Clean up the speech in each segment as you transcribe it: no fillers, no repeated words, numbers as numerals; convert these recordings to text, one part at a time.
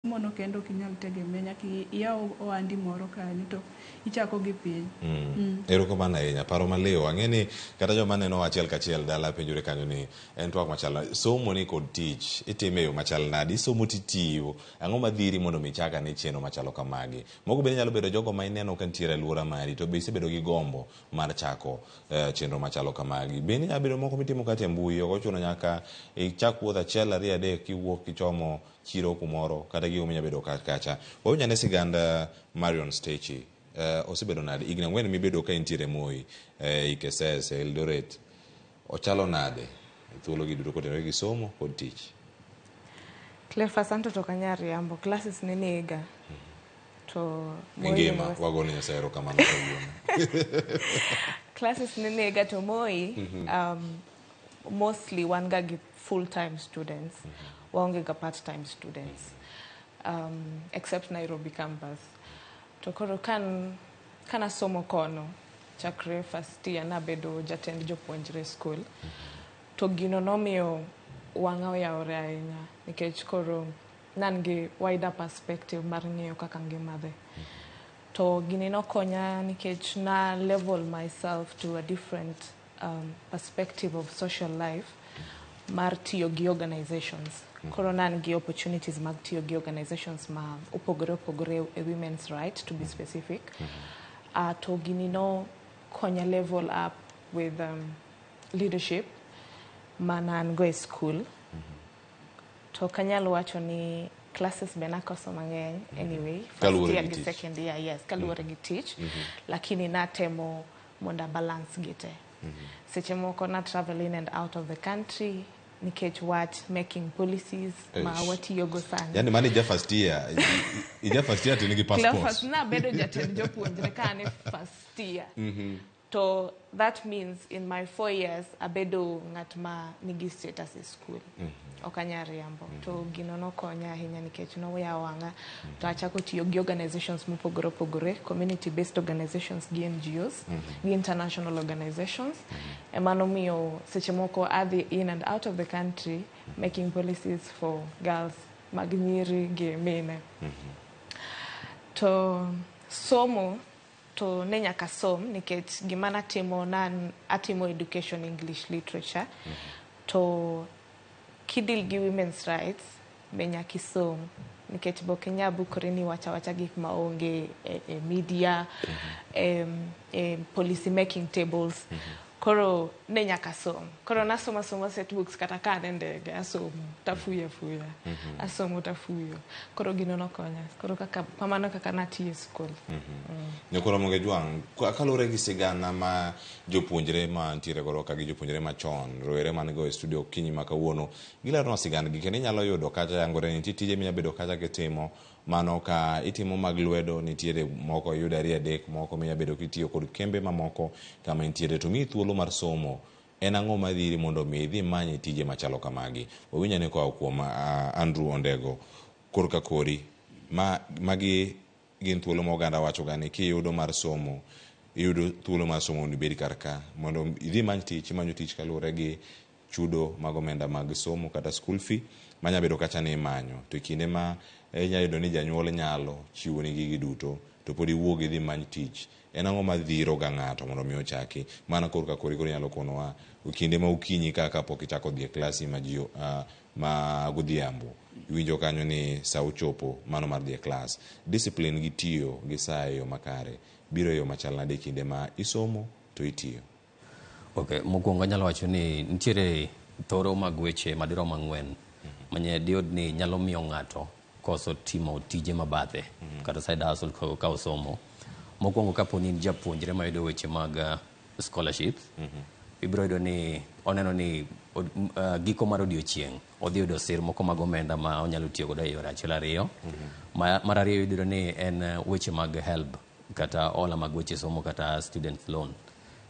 Somono kendo ok inyal tegemea nyaka iyaw ohandi moro kanyo to ichako gi piny. Erokamano ahinya, paro maliw. Ang'e ni kata joma neno achiel kachiel dala penjore kanyo ni en twak machal nade. Somo ni kod tich itime e yo machal nade? Isomo titiyo. Ang'o madhiri mondo mi ichak ane chenro machalo kamagi? Moko bende nyalo bedo jogo ma ineno ka nitiere e aluora mari to be isebedo gi gombo mar chako chenro machalo kamagi. Bende nyalo bedo moko mitimo kata e mbui, ok ochuno nyaka ichak wuoth achiel ariyo adek kiwuok kichomo chiro kumoro kata gigo minya bedo kar kacha. Wawinj ane sigand Marion Stechi. Osebedo nade? Higni ang'wen mibedo ka intiere Moi, e Ikesese, Eldoret. Ochalo nade e thuologi duto kotenore gi somo kod tich? Cleophas anto to ok anyal riambo, classes ne nega. To Moi Ngima, University- wagone Nyasaye erokamano kawuono. Classes ne nega to Moi, mostly wan ga gi full time students. Waonge ga part time students. Except Nairobi campus. To koro kan kanasomo kono chakre first year nabedo jatend jopuonjre school. To gino nomiyo wang'a oyawore ahinya nikech koro nan gi wider perspective mar ng'iyo kaka ngima dhi. To gini nokonya nikech na level myself to a different perspective of social life mar tiyo gi organizations. Koro nan gi opportunities mag tiyo gi organizations ma opogore opogore e women's right to be specific. To gini no konya level up with leadership mana an go e school. To ok anyal wacho ni classes be nakoso mang'eny anyway. First Kaluwore year gi gi tich. second year, yes, kaluwore gi tich. Lakini natemo mondo a balance gi te. Seche moko na travel in and out of the country nikech wach making policies ma Eish. watiyogo sani. Yani mano ija first year. Ija first year to in gi Cleophas passport. nabedo jatend jopuonjre ka an e first year. To that means in my 4 years abedo ng'at ma nigi status e school. Ok anyal riambo. To gino nokonya ahinya nikech noyawo wang'a to achako tiyo gi organizations mopogore opogore, community based organizations gi NGOs, gi international organizations. Ema nomiyo seche moko adhi in and out of the country making policies for girls mag nyiri gi mine. To somo to ne nyaka som nikech gima natimo nan atimo education English literature to kideal gi women's rights be nyaka isom nikech be ok inyal bukori ni iwacho awacha gik maonge e media, e policy making tables. Koro ne nyaka som. Koro nasomo asoma set books kata ka an e ndege asomo tafuyo afuya. Asomo tafuyo. Koro gino nokonya. Koro kaka kamano kaka natiyo e school. Nyakoro Ramogi Jwang', kaluwore gi sigana ma jopuonjre ma ntiere godo ka gi jopuonjre machon, rowere man go e studio okinyi ma kawuono, gileronwa sigandgi kendo inyalo yudo kacha yangore ni nitie tije minya bedo kacha kitimo mano ka itimo mag lwedo nitiere moko iyudo ariyo adek moko minya bedo kitiyo kod kembe mamoko kama intiere to miyi thuolo mar somo en ang'o madhiri mondo mi idhi imany tije machalo kamagi wawinj ane koa kuom Andrew Ondego korka kori ma magi gin thuolo ma oganda wacho ga ni kiyudo mar somo iyudo thuolo mar somo mondo ibed kar ka mondo idhi imany tich imanyo tich kaluwore gi chudo mag omenda mag somo kata school fee manya bedo kacha ni imanyo to e kinde ma inya yudo ni janyuol nyalo chiwoni gigi duto to pod iwuog idhi imany tich en ang'o madhiro ga ng'ato mondo mi ochaki mana korka kori koro inyalo konowa kinde ma okinyi ka kapok ichako dhi e klasi ma ji ma godhiambo iwinjo kanyo ni sa ochopo mano mar dhi e klas discipline gi tiyo gi sa e yo makare biro e yo machal nade e kinde ma isomo to itiyo. Ok, mokwongo anyalo wacho ni nitiere thoro mag weche madirom ang'wen manye diyud ni nyalo miyo ng'ato koso timo tije mabathe kata side hustle ka osomo. Mokwongo kapo ni in japuonjre mayudo weche mag scholarships, ibiro yudo ni oneno ni giko mar odiochieng' odhi yudo sir moko mag omenda ma onyalo tiyo godo e yore achiel ariyo. Mar ariyo iyudo ni en weche mag HELB kata hola mag weche somo kata student loan.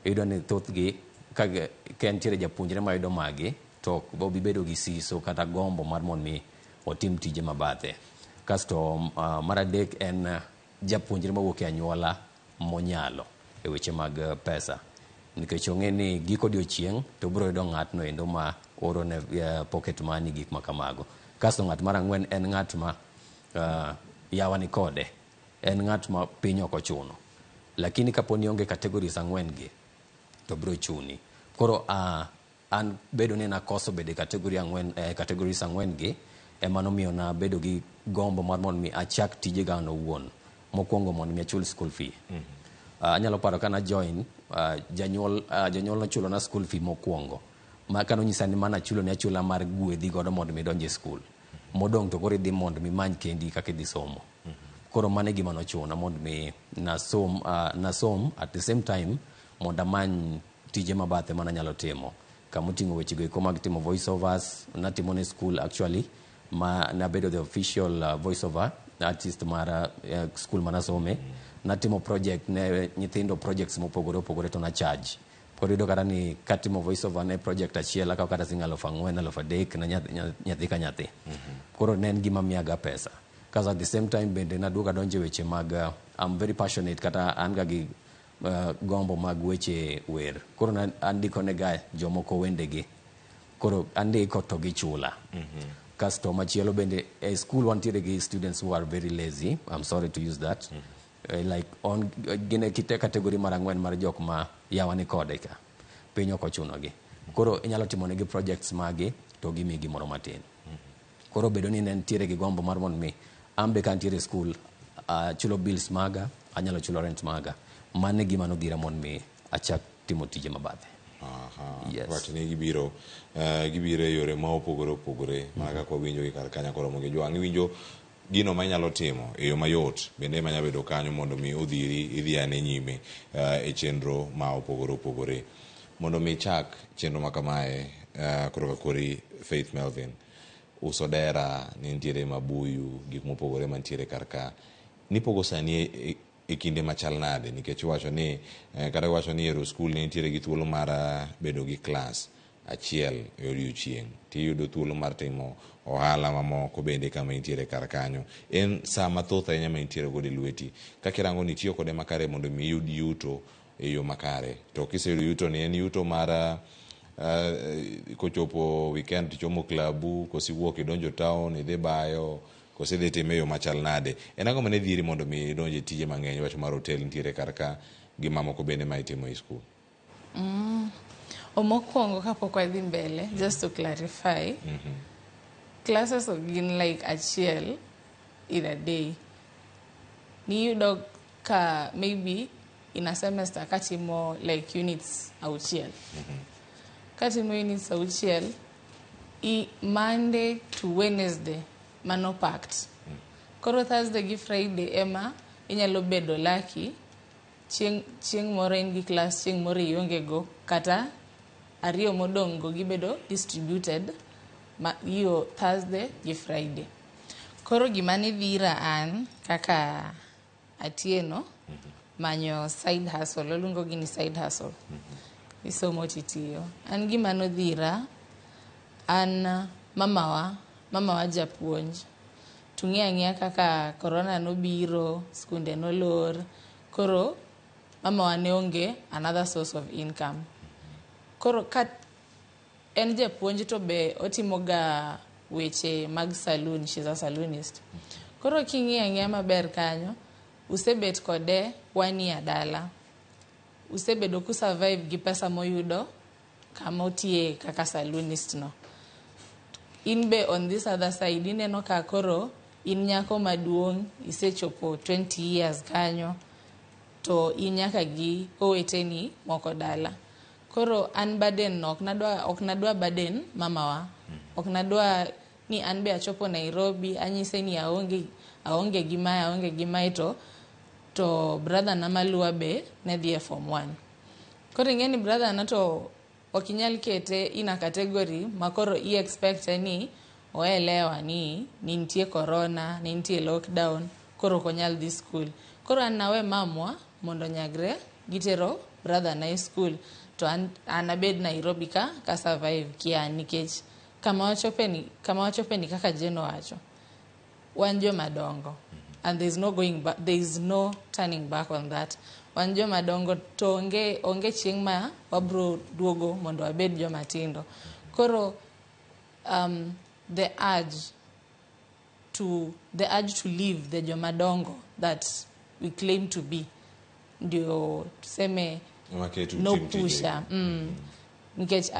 Iyudo ni thothgi ka nitiere japuonjre mayudo magi to ok obi bedo gi siso kata gombo mar mondo mi otim tije mabathe. Kasto mar adek en japuonjre mawuok e anyuola monyalo e weche mag pesa. Nikech ong'e ni giko odiochieng' to obiro yudo ng'atno endo ma oro ne pocket money gik ma kamago. Kasto ng'at mar ang'wen en ng'at ma Yawa ni kode. En ng'at ma piny ok ochuno. Lakini kapo ni onge categories ang'wen gi, to biro chuni. Koro an bedo ni nakoso bedo e category ang'wen, categories ang'wen gi, ema nomiyo nabedo gi gombo mar mondo mi achak tijega an owuon. Mokwongo mondo mi achul school fee. Anyalo paro ka na join, janyuol nochulo na school fee mokwongo. Ma kanonyisa ni mana chulo ni achula mar gwedhi godo mondo mi idonj e school. Modong' to koro idhi mondo mi imany kendi kaka idhi somo. Koro mano e gima nochuna mondo mi nasom at the same time mondo amany tije mabathe mananyalo timo. Kamoting'o weche go eko mag timo voice overs, natimo ne school actually, ma nabedo the official voice over artist mar school manasome. Natimo project ne nyithindo, projects mopogore opogore, to na charge. Koro iyudo kata ni katimo voice over ne project achiel, akawo kata siling 4,000, 3,000 na nyathi ka nyathi. Koro ne en gima miyaga pesa. Kaso at the same time bende naduogo adonjo e weche mag, I'm very passionate, kata an ga gi gombo mag weche wer. Koro andiko ne ga jomoko wendegi. Koro andiko to gichula. Kasto machielo bende e school wantiere gi students who are very lazy. I'm sorry to use that. Like on gin e kite category mar ang'wen mar jok ma yawa ni kode ka. Piny ok ochuno gi. Koro inyalo timo negi projects magi to gimiyi gimoro matin. Koro bedo ni ne nitiere gi gombo mar mondo mi an be ka antiere e school achulo bills maga, anyalo chulo rent maga. Mano e gima nodhira mondo mi achak timo tije mabathe. Yes. Wacho ni gibiro e yore ma opogore opogore mana kaka wawinjo gi kar kanya koro mondo jwang' iwinjo gino ma inyalo timo e yo mayot bende ema nyalo bedo kanyo mondo mi odhiri idhi ane nyime e chenro ma opogore opogore. Mondo mi ichak chenro ma kamae, koro ka kori Faith Melvin, uso dera ni nitiere mabuyu, gik mopogore mantiere kar ka, nipogo sani e kinde machal nade? Nikech iwacho ni kata iwacho ni ero skul ne nitiere gi thuolo mar bedo gi klas achiel e odiochieng', tiyudo thuolo mar timo ohala mamoko bende kama intiere kar kanyo. En saa mathoth ahinya ma intiere godo e lweti. Kaka irango ni itiyo kode makare mondo mi iyud yuto e yo makare. To kiseyudo yuto ni en yuto mar kochopo weekend tichomo klabu, koso iwuok idonjo town, idhi bayo, koso idhi time e yo machal nade. En ang'o mane dhiri mondo mi idonj e tije mang'eny? Wach mar hotel nitiere kar ka gi mamoko bende ma itimo e skul. Mokwongo kapok wadhi mbele, just to clarify, classes ok gin like achiel in a day. Niyudo ka maybe in a semester katimo like units auchiel. Katimo units auchiel, i Monday to Wednesday mano packed. Koro Thursday gi Friday ema inyalo bedo lucky, chieng' moro in gi class, chieng' moro ionge go, kata ariyo modong' go gibedo distributed ma iyo Thursday gi Friday. Koro gima ne dhira an kaka Atieno manyo side hustle, oluongo gi ni side hustle. Isomo titiyo. An gima nodhira, an mamawa japuonj. To ng'e ang'eya kaka corona nobiro, skunde nolor, koro mamawa ne onge another source of income. Koro ka en japuonj to be otimo ga weche mag saloon, she's a saloonist. Koro king'iyo ang'iya maber kanyo, usebet kode one year dala. Usebedo ku survive gi pesa moyudo kama otiye kaka saloonist no. In be on this other side ineno ka koro in nyako maduong', isechopo 20 years kanyo, to in nyaka gi oweteni moko dala. Koro an burden no ok nadwa burden mamawa. Ok nadwa ni an be achopo Nairobi anyise ni aonge gi mae, aonge gi mae, to brother na maluwa be ne dhi e form 1. Koro ing'e ni brother na to ok inyal kete in a category ma koro i expect ni oelewa ni nitie corona, ni nitie lockdown, koro ok onyal dhi school. Koro an nawe mamwa mondo onyagre gitero brother na e school, to an abed Nairobi ka survive kia, nikech kama wachope ni kaka Jane owacho, wan joma dongo and there is no going back, there is no turning back on that. Wan joma dongo to onge chieng' ma wabro duogo mondo wabed joma tindo. Koro the urge to to the urge to leave the jomadongo that we claim to be ndio tuseme Ema ketu no tim tije. pusha nikech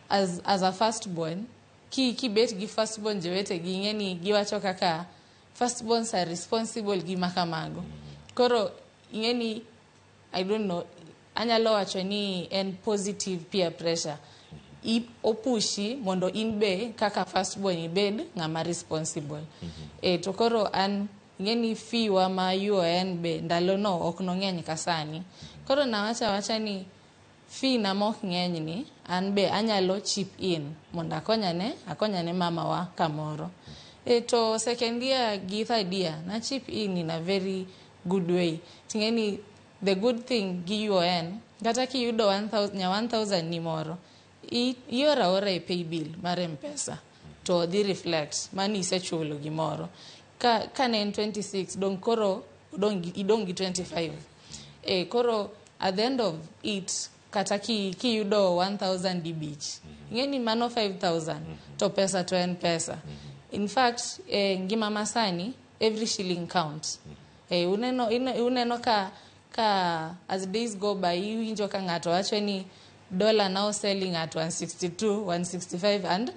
as a firstborn kibet gi firstborn jowetegi ing'e ni giwacho kaka firstborns are responsible gi makamago. Koro ing'e ni I don't know, anyalo wacho ni en positive peer pressure. Opushi mondo in be kaka firstborn ibed ng'ama responsible. To koro an ing'e ni fee wa ma UoN be ndalono ok nong'eny ka sani. Koro nawacho awacha ni fee na mok ng'eny ni an be anyalo chip in mondo akonyane mamawa kamoro. To second year gi third year na chip in a very good way. Ting'e ni the good thing gi UoN kata kiyudo 1000 nya 1000 ni moro ioro aora e pay bill mar M-Pesa to dhi reflect mani isechulo gimoro. Ka ne en 26 dong koro idong gi 25. Koro at the end of it kata kiyudo 1000 di bich ing'e ni mano 5000 to pesa to en pesa. In fact ngima masani every shilling counts. Uneno ka as days go by iwinjo ka ng'ato wacho ni dollar now selling at 162, 165 and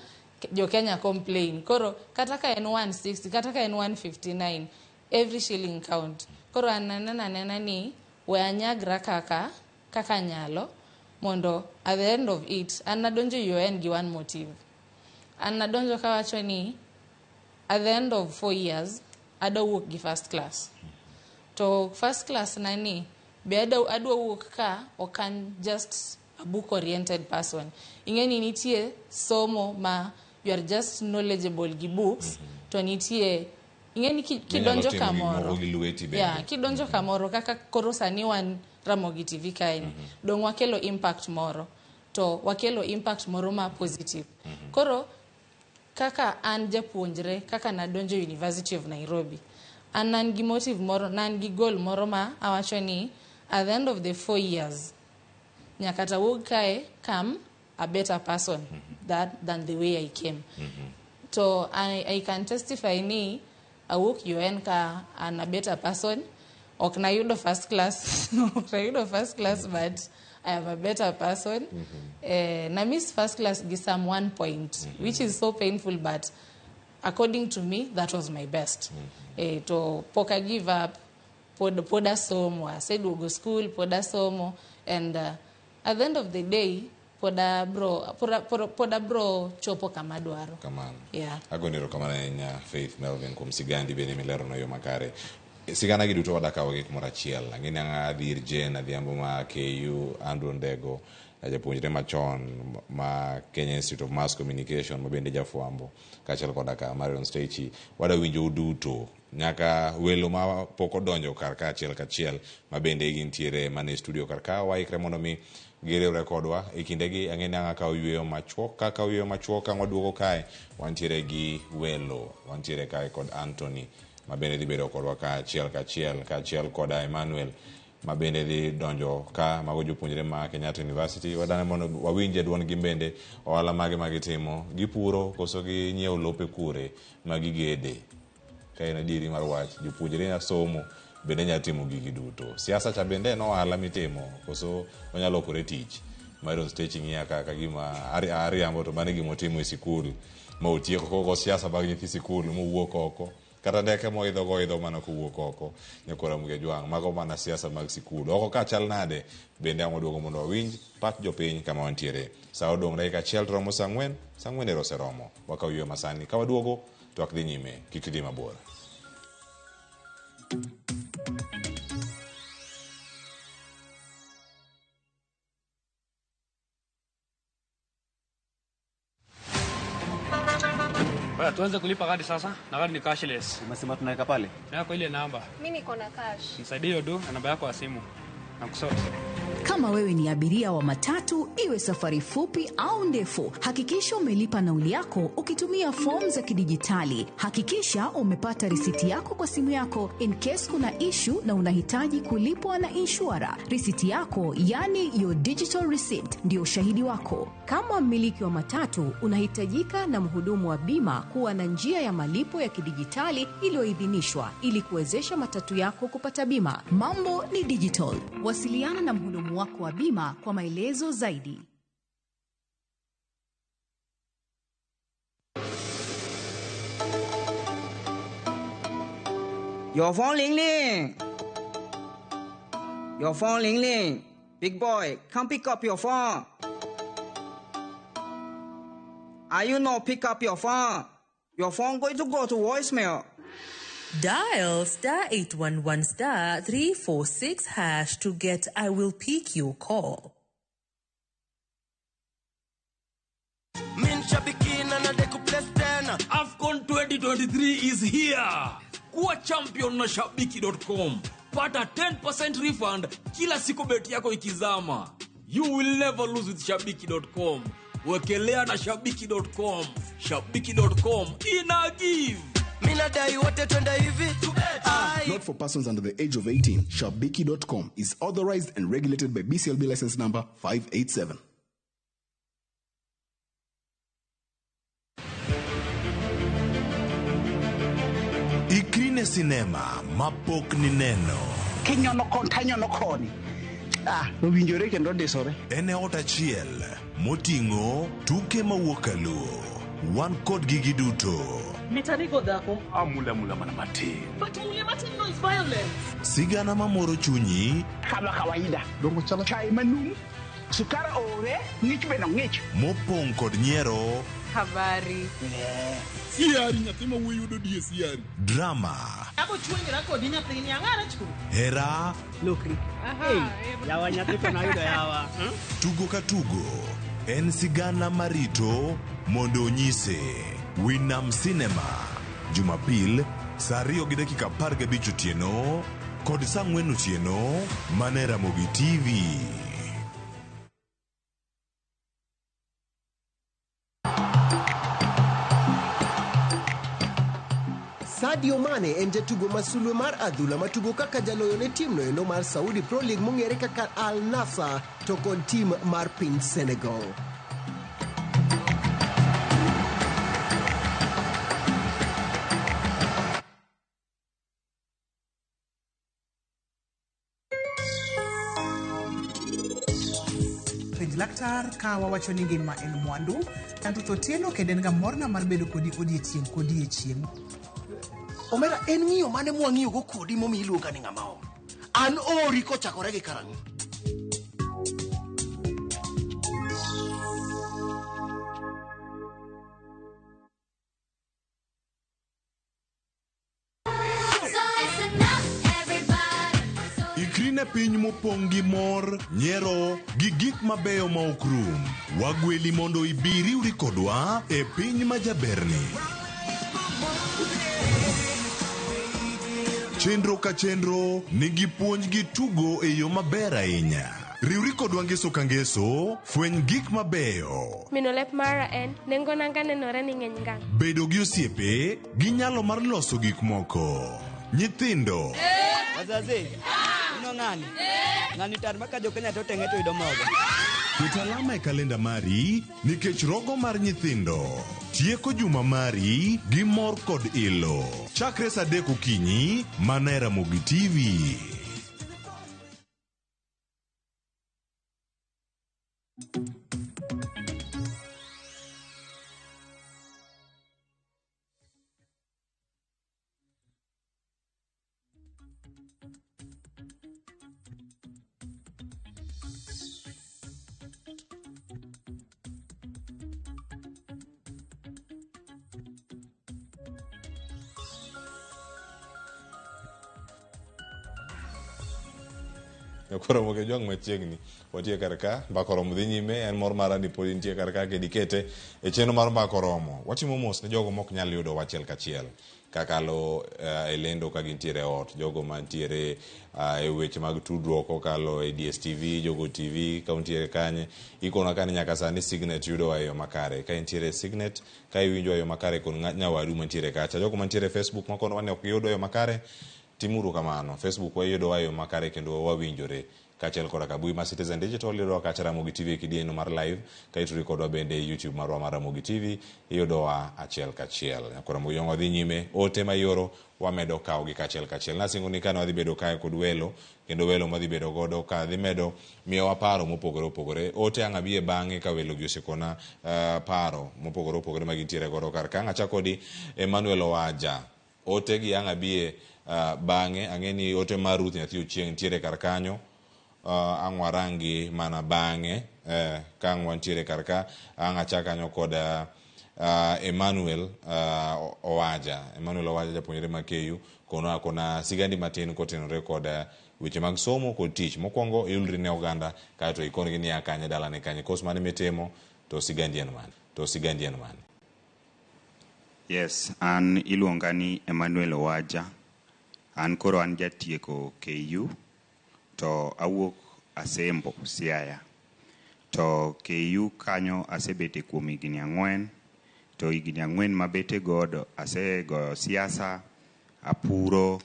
jo Kenya complain. Koro kata ka en 160 kata ka en 159 every shilling count. Koro an anena ni we anyagra kaka nyalo mondo at the end of it an nadonjo UoN gi one motive. An nadonjo kawacho ni at the end of 4 years adwa wuok gi first class. To first class na ni be adwa wuok ka ok an just a book oriented person. Ing'e ni nitie somo ma you are just knowledgeable gi books to nitie ing'e ni kidonjo Minyalo timo gik kamoro. moko gi lweti bende. Yeah, kidonjo kamoro kaka koro sani wan Ramogi TV kae ni. Dong wakelo impact moro to wakelo impact moro ma positive. Koro kaka an japuonjre kaka nadonjo University of Nairobi an gi motive moro nan gi goal moro ma awacho ni at the end of the 4 years nyaka tawuog kae come a better person than the way I came. To I can testify ni awuok UoN ka an a better person. Ok nayudo first class. Ok nayudo first class but I am a better person. Na miss first class gi some 1 point which is so painful but according to me that was my best. To pok a give up, pod asomo, aseduogo school pod asomo and at the end of the day pod abro chopo kama adwaro. Kamano. Yeah. Agoni erokamano ahinya Faith Melvin kuom sigandi bende milerono yo makare. Sigana gi duto wadakawo gi kumoro achiel. Ang'e ni ang' adhi ir Jane Adhiambo ma KU, Andrew Ndego, japuonjre machon ma Kenya Institute of Mass Communication ma bende jafwambo, kaachiel koda ka Marion Stechi. Wadwa winjo duto nyaka welo ma pok odonjo kar ka achiel kachiel ma bende gintiere mana e studio kar ka waikre mondo mi giriwre kodwa e kindegi. Ang'e ni ang' akawo yweyo machuok, kaka yweyo machuok ang' waduogo kae wantiere gi welo, wantiere kae kod Anthony ma bende dhi bedo kodwa ka achiel kachiel, kaachiel koda Emmanuel ma bende dhi donjo ka, mago jopuonjre ma Kenyatta University. Wadane mondo wawinj e duondgi bende ohala mage ma gitimo, gipuro koso ginyiewo lope kure ma gigede. Ka en adieri mar wach, jopuonjre nya somo bende nya timo gigi duto. Siasa cha bende en ohala mitimo koso onyalo lokore tich. Marion Stechi ng'iya kaka gima ariambo to mano e gima otimo e sikul ma otieko koko siasa mag nyithi sikul mowuok oko. Kata ndeke moidho go idho mana kowuok oko. Nyakora Muge Jwang', mago mana siasa mag sikul. Oko ka chal nade bende ang' waduogo mondo wawinj pach jopiny kama wantiere. Sa odong' dakika achiel to romo sa ang'wen, sa ang'wen ero oseromo. Wakaw yweyo masani. Ka waduogo to wak dhi nyime, kik idhi mabor. Baya, tuanze kulipa kadi sasa na kadi ni cashless. Umesema tunaweka pale? Yako ile namba. Mimi niko na cash. Nisaidie hiyo do na namba yako ya simu. Na kusort. Kama wewe ni abiria wa matatu, iwe safari fupi au ndefu, hakikisha umelipa nauli yako ukitumia fomu za kidijitali. Hakikisha umepata risiti yako kwa simu yako in case kuna issue na unahitaji kulipwa na inshura. Risiti yako, yani your digital receipt, ndio ushahidi wako. Kama mmiliki wa matatu unahitajika na mhudumu wa bima kuwa na njia ya malipo ya kidijitali iliyoidhinishwa ili kuwezesha matatu yako kupata bima. Mambo ni digital. Wasiliana na mhudumu wako wa bima kwa maelezo zaidi. Your phone ling ling. Your phone ling ling. Big boy, come pick up your phone. Are you not pick up your phone? Your phone going to go to voicemail. Dial star 811 star 346 hash to get I will pick your call. AFCON 2023 is here. Kuwa champion na shabiki.com. Pata 10% refund kila siku beti yako ikizama. You will never lose with shabiki.com. Wekelea na shabiki.com. Shabiki.com ina give. Minadai wote twende hivi. Not for persons under the age of 18. Shabiki.com is authorized and regulated by BCLB license number 587. Ikri ne sinema mapok nineno. Kinyono kon tanyono koni. Ah, owinjore kendo disore. En e ot achiel moting'o tuke mawuok kaluo. Wan kodgi giduto. Mitanigo dhako. Amula mula mana matin. But mule matin no is violence. Sigana mamoro chunyi. Kama kawaida. Dongo chalo chai manum. Sukar ore, ng'ich be ng'ich. Mopong' kod nyiero. Habari. Siari nyathi ma wuoyi yudo die siari. Drama. Abo chwenyra kodi nyathini ang'ara chu. Hera. Lokri. Hey, yawa nyathi to nayudo yawa. Tugo ka tugo en sigana marito mondo onyise. Winam Cinema, Jumapil saa 2:15 otieno kod saa 4 otieno mana e Ramogi TV. Sadio Mane en jatugo ma sulwe mar adhula matugo kaka jaloyo ne timno endo mar Saudi Pro League mong'ere kaka Al Nassr to kod tim mar piny Senegal. Penj laktar ka wawacho ni ngima en mwandu. An Ruth Otieno kendo en ga morna mar bedo kodi odiechieng' kodiechieng'. Omera, en ng'iyo mane mwang'iyogo kodi momiyo iluonga ni ng'ama ol? An ori kochakore gi karang'o? Ikri ne piny mopong' gi mor, nyiero, gi gik mabeyo ma ok rum. Wagweli mondo ibi riwri kodwa e piny ma jaberni. Chenro ka chenro nigi puonj gi tugo e yo maber ahinya. Riwri kodwa ngeso ka ngeso, fweny gik mabeyo. Mino lep mara en nengo nanga nenore ni ng'eny ngang'. Bedo gi osiepe gi nyalo mar loso gik moko. Nyithindo. Wazazi. Ino ng'ani. Ng'ani tar maka jo Kenya to tenge to yudo mogo. Ket alama e kalenda mari nikech rogo mar nyithindo. Tieko juma mari gi mor kod ilo. Chakre saa 3 okinyi mana e Ramogi TV. Koro moke jwang' machiegni watie kar ka mbaka oromo dhi nyime en mor mara ni pod intie kar ka kendo ikete e chenro mar mbaka oromo watimo mos ne jogo mok nyal yudo achiel kachiel kakalo e lendo ka gintiere e ot, jogo mantiere e weche mag tudruok kokalo e DSTV, Jogo TV, ka untiere kanye, ikonwa ka ni nyaka sani Signet yudowa e yo makare. Ka intiere e Signet, ka iwinjowa e yo makare kon nyawadu mantiere kacha. Jogo mantiere e Facebook makonowa ni ok giyudwa e yo makare, timuru kamano. Facebook wayudowa e yo makare kendo wawinjore. Kaachiel koda ka mbui mar Citizen Digital iyudowa kacha Ramogi TV e kidieny mar live, ka itudri kodwa bende e YouTube marwa mar Ramogi TV, iyudowa achiel kachiel. Nyakoro Ramogi Jong wadhi nyime, ote ma ioro wamedo kawogi kachiel kachiel. Nasingo ni kane wadhi bedo kae kod welo, kendo welo mwadhi bedo godo ka dhi medo miyowa paro mopogore opogore. Ote ang' abiye bang'e ka welo gi osekona paro mopogore opogore ma gintiere godo kar ka. Ang' achak kodi Emmanuel Owaja. Ote gi ang' abiye bang'e, ang'e ni ote mar Ruth Nyathi Ochieng' nitiere kar kanyo. Ang' warangi mana bang'e ka ang' wantiere kar ka. Ang' achak kanyo kod Emmanuel Owaja. Emmanuel Owaja japuonjre ma KU kono akona sigandi matin kotenore kod weche mag somo kod tich. Mokwongo iulri ne oganda kaeto ikon gi niya kanye dalane kanye kos mane mitimo to sigandi en mane. To sigandi en mane. Yes, an iluonga ni Emmanuel Owaja. An koro an jatieko KU to awuok Asembo, Siaya. To KU kanyo asebete kuom higni 4, to higni 4 mabete godo asegoyo siasa, apuro,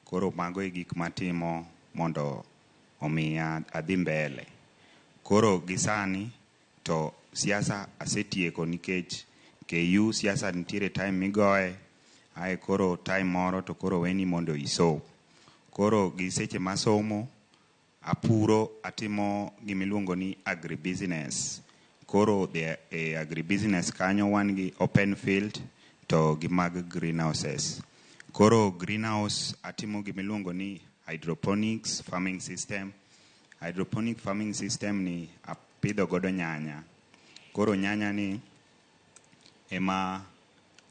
koro mago e gik matimo mondo omiya adhi mbele. Koro gi sani to siasa asetieko nikech KU siasa nitiere time migoye, ae koro time moro to koro weni mondo isom. Koro gi seche masomo, apuro, atimo gimiluongo ni agribusiness. Koro e agribusiness kanyo wan gi open field to gi mag greenhouses. Koro greenhouse atimo gimiluongo ni hydroponics farming system. Hydroponic farming system ni apidho godo nyanya. Koro nyanya ni ema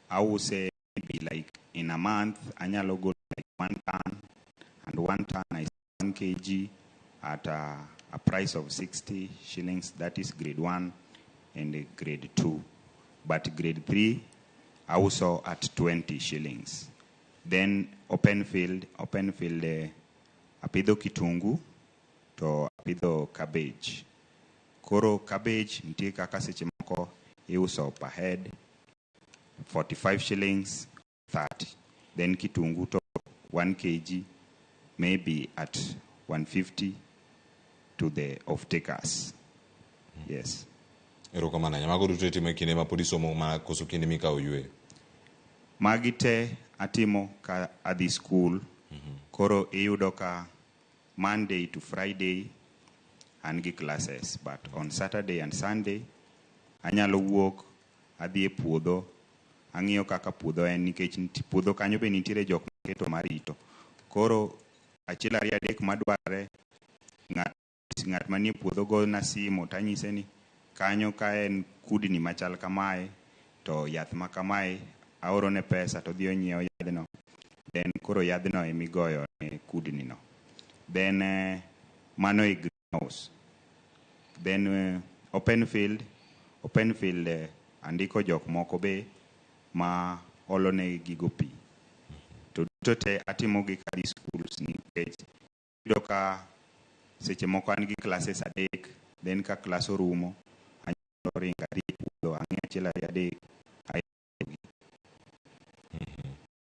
ause maybe like in a month anyalo golo like 1 ton, and 1 ton is 1 kg at a price of 60 shillings. That is grade 1 and grade 2. But grade 3 auso at 20 shillings. Then open field apidho kitungu to apidho cabbage. Koro cabbage nitie kaka seche moko iuso per head 45 shillings, 30. Then kitungu to 1 kg maybe at 150 to the off-takers. Yes. Erokamano ahinya. Mago duto itimo e kinde ma pod isomo mana koso kinde mikawo yweyo? Magi te atimo ka adhi school. Koro iyudo ka Monday to Friday an gi classes, but on Saturday and Sunday anyalo wuok adhi e puodho, ang'iyo kaka puodho en nikech puodho kanyo be nitiere jok maketo marito. Koro 1 2 3 madwarre, ng'at manie puodho gona simu tanyise ni kanyo ka en kudni machal kamae to yath ma kamae, aorone pesa to odhi onyiewo yadhno. Then koro yadhno emigoyo ne kudni no. Then mano e greenhouse. Then open field andiko jok moko be ma olone gigo pi. To duto te atimo gi kadhi schools nikech iyudo ka seche moko an gi classes 3, then ka class orumo anyalo ringo adhi e puodho ang'i 1 2 3.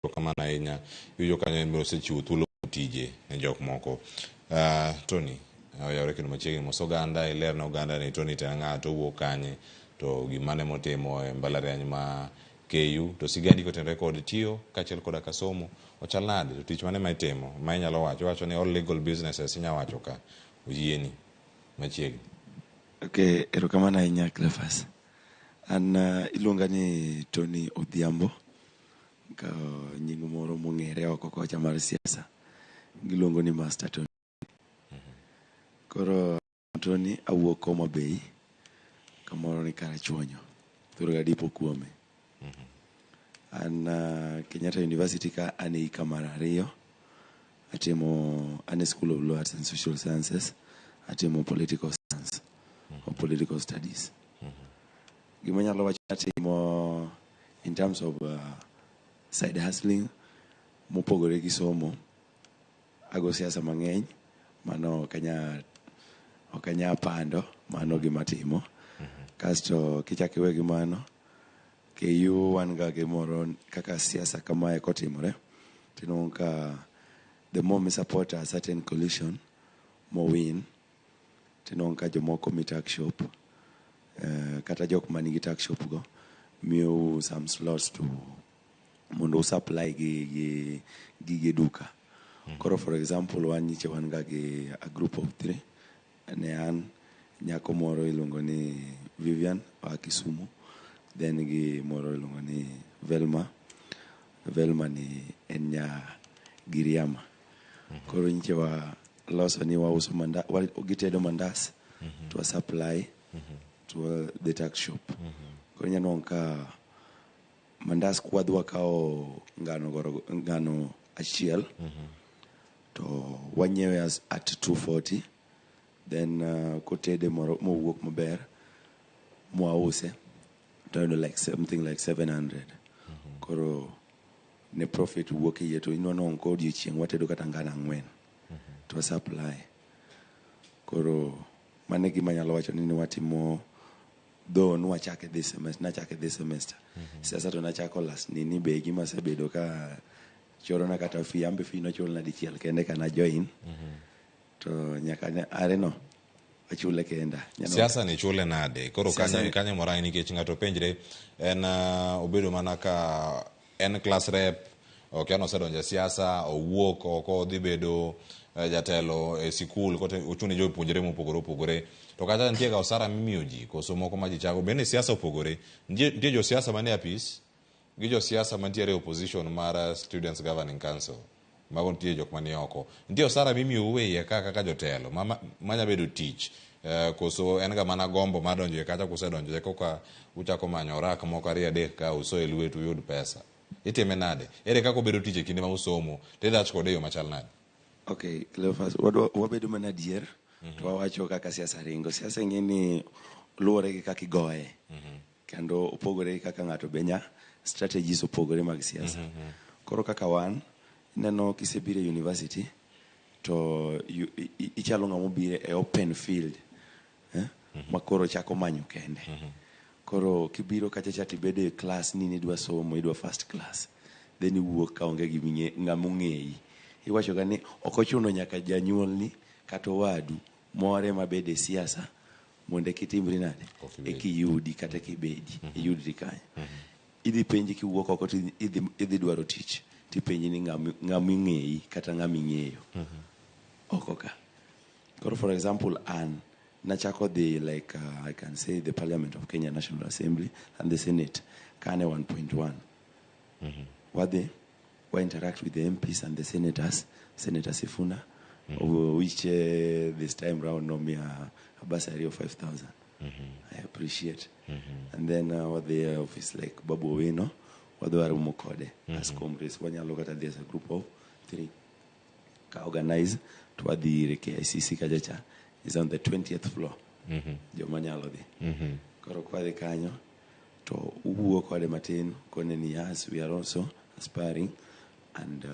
Erokamano ahinya. Iwinjo kanyo en be osechiwo thuolo tije ne jok moko. Tony, oyawre kendo machiegni mos oganda, iler ne oganda ni Tony to en ng'a, to owuok kanye, to gimane motimo e mbalariany ma KU, to sigandi kotenore kod tiyo kaachiel koda ka somo, ochal nade, to tich mane ma itimo, ma inyalo wacho, iwacho ni all legal businesses inyalo wacho ka, oyieni machiegni. Okay, erokamano ahinya Cleophas. An iluonga ni Tony Odhiambo, ka nying moro mong'ere oko kocha mar siasa, giluongo ni Master Tony. Koro Tony awuok Homa Bay, kamoro ni Karachuonyo, thurga dipo kuome. An Kenyatta University ka an e hika mar 2, atimo an e School of Law Arts and Social Sciences, atimo political science or political studies. Gima anyalo wacho atimo in terms of Side hustling mopogore gi somo, ago siasa mang'eny, mano ok anya ok anya pando, mano gima timo. Kasto kichak iwe gi mano, KU wan ga gimoro kaka siasa kamae kotimore, tinwang'o ka the more mi support a certain coalition mo win, tinwang'o ka jomoko mi tuck shop, kata jok manigi tuck shop go miyou some slots to mondo u supply gi gige duka. Koro for example wan nyiche wan ga gi a group of three ne an nyako moro iluongo ni Vivian oa Kisumu, then gi moro iluongo ni Velma. Velma ni en nya Giriama. Koro nyiche wa loso ni wauso manda, wa, gitedo mandas to wa supply to the tuck shop. Koro inya nwang'o ka mandas kwadhi wakawo ngano goro, ngano achiel to wanyiewe as at 240 then kotede moro mowuok maber mwause to yudo like something like 700. Koro ne profit wuok e iye to inwang'o ka odiochieng' watedo kata ngano ang'wen to supply. Koro mano e gima anyalo wacho ni watimo though nwachake this semester, nachake this semester. Siasa to nachako last nini be gima asebedo ka chorona kata fee, an be fee nochulna dichiel kende kana join. To nyaka ne are no achule kenda. Siasa ni chule nade? Koro Siasa kanyo ni- kanyo morangi nikech ng'ato penjre en obedo mana ka en class rep okia nosedonjo e siasa owuok oko odhi bedo jatelo e sikul kote ochung' ne jopuonjre mopogore opogore to kata nitie ga osara mimiyo ji koso moko ma ji chako bende siasa opogore nitie josiasa manie apis gi josiasa mantiere e opposition mar Students Governing Council mago nitie jok manie oko nitie osara mimiyou e iye ka kaka jotelo ma bedo tich koso en ga mana gombo mar donjo e kacha kusedonjo e koka uchako manyo orak moko ariyo adek ka uso e lwetu uyud pesa itime nade ere kaka obedo tich e kinde ma usomo to idhach kode e yo machal nade? Okay, Cleophas, wabedo mana adier to wawacho kaka siasa ringo. Siasa ing'e ni luwore gi kaka igoye. Kendo opogore gi kaka ng'ato be nya strategies opogore mag siasa. Koro kaka wan, ineno kisebiro e university to ichalo ng'ama obiro e open field ma koro chako manyo kende. Koro kibiro kacha cha tibedo e class ni nidwa somo, idwa first class. Then iwuok ka onge ng'ama ong'eyi. Iwacho ga ni ok ochuno nyaka janyuolni kata owadu more mabede e siasa mondo eka itimri nade eka iyudi kata kibedi iyudri kanyo. Idhi penji kiwuok oko to idhi dwaro tich tipenji ni ng'ama ing'eyi kata ng'ama ing'eyo oko ka. Koro for example an nachako dhi like I can say the Parliament of Kenya National Assembly and the Senate kane 1.1. Wadhi wa interact with the MPs and the senators, Senator Sifuna, which this time round nomiya a bursary of 5,000. I appreciate. And then wadhi e office like Babu Owino, wadhi waromo kode as comrades. Wanyalo kata dhi as a group of three. Ka organize to wadhi ire KICC kacha cha is on the 20th floor. Joma nyalo dhi. Koro kwadhi kanyo to uwuo kode matin kone ni yes we are also aspiring and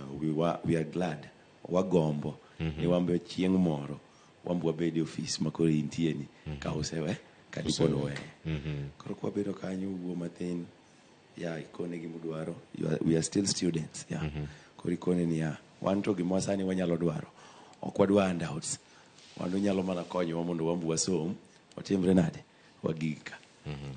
we are glad wagombo ni wambe chieng' moro wambe wabed e ofis ma koro intie ni ka usewe ka dipo Usewe. noweyo. Koro kwabedo kanyo uwuo mathin ya ikone gimudwaro we are still students yeah. Koro ikone ni ya wan to gima sani wanyalo dwaro ok wadwa handouts wan unyalo mana konyowa mondo wambe wasom watimre nade wagig ka.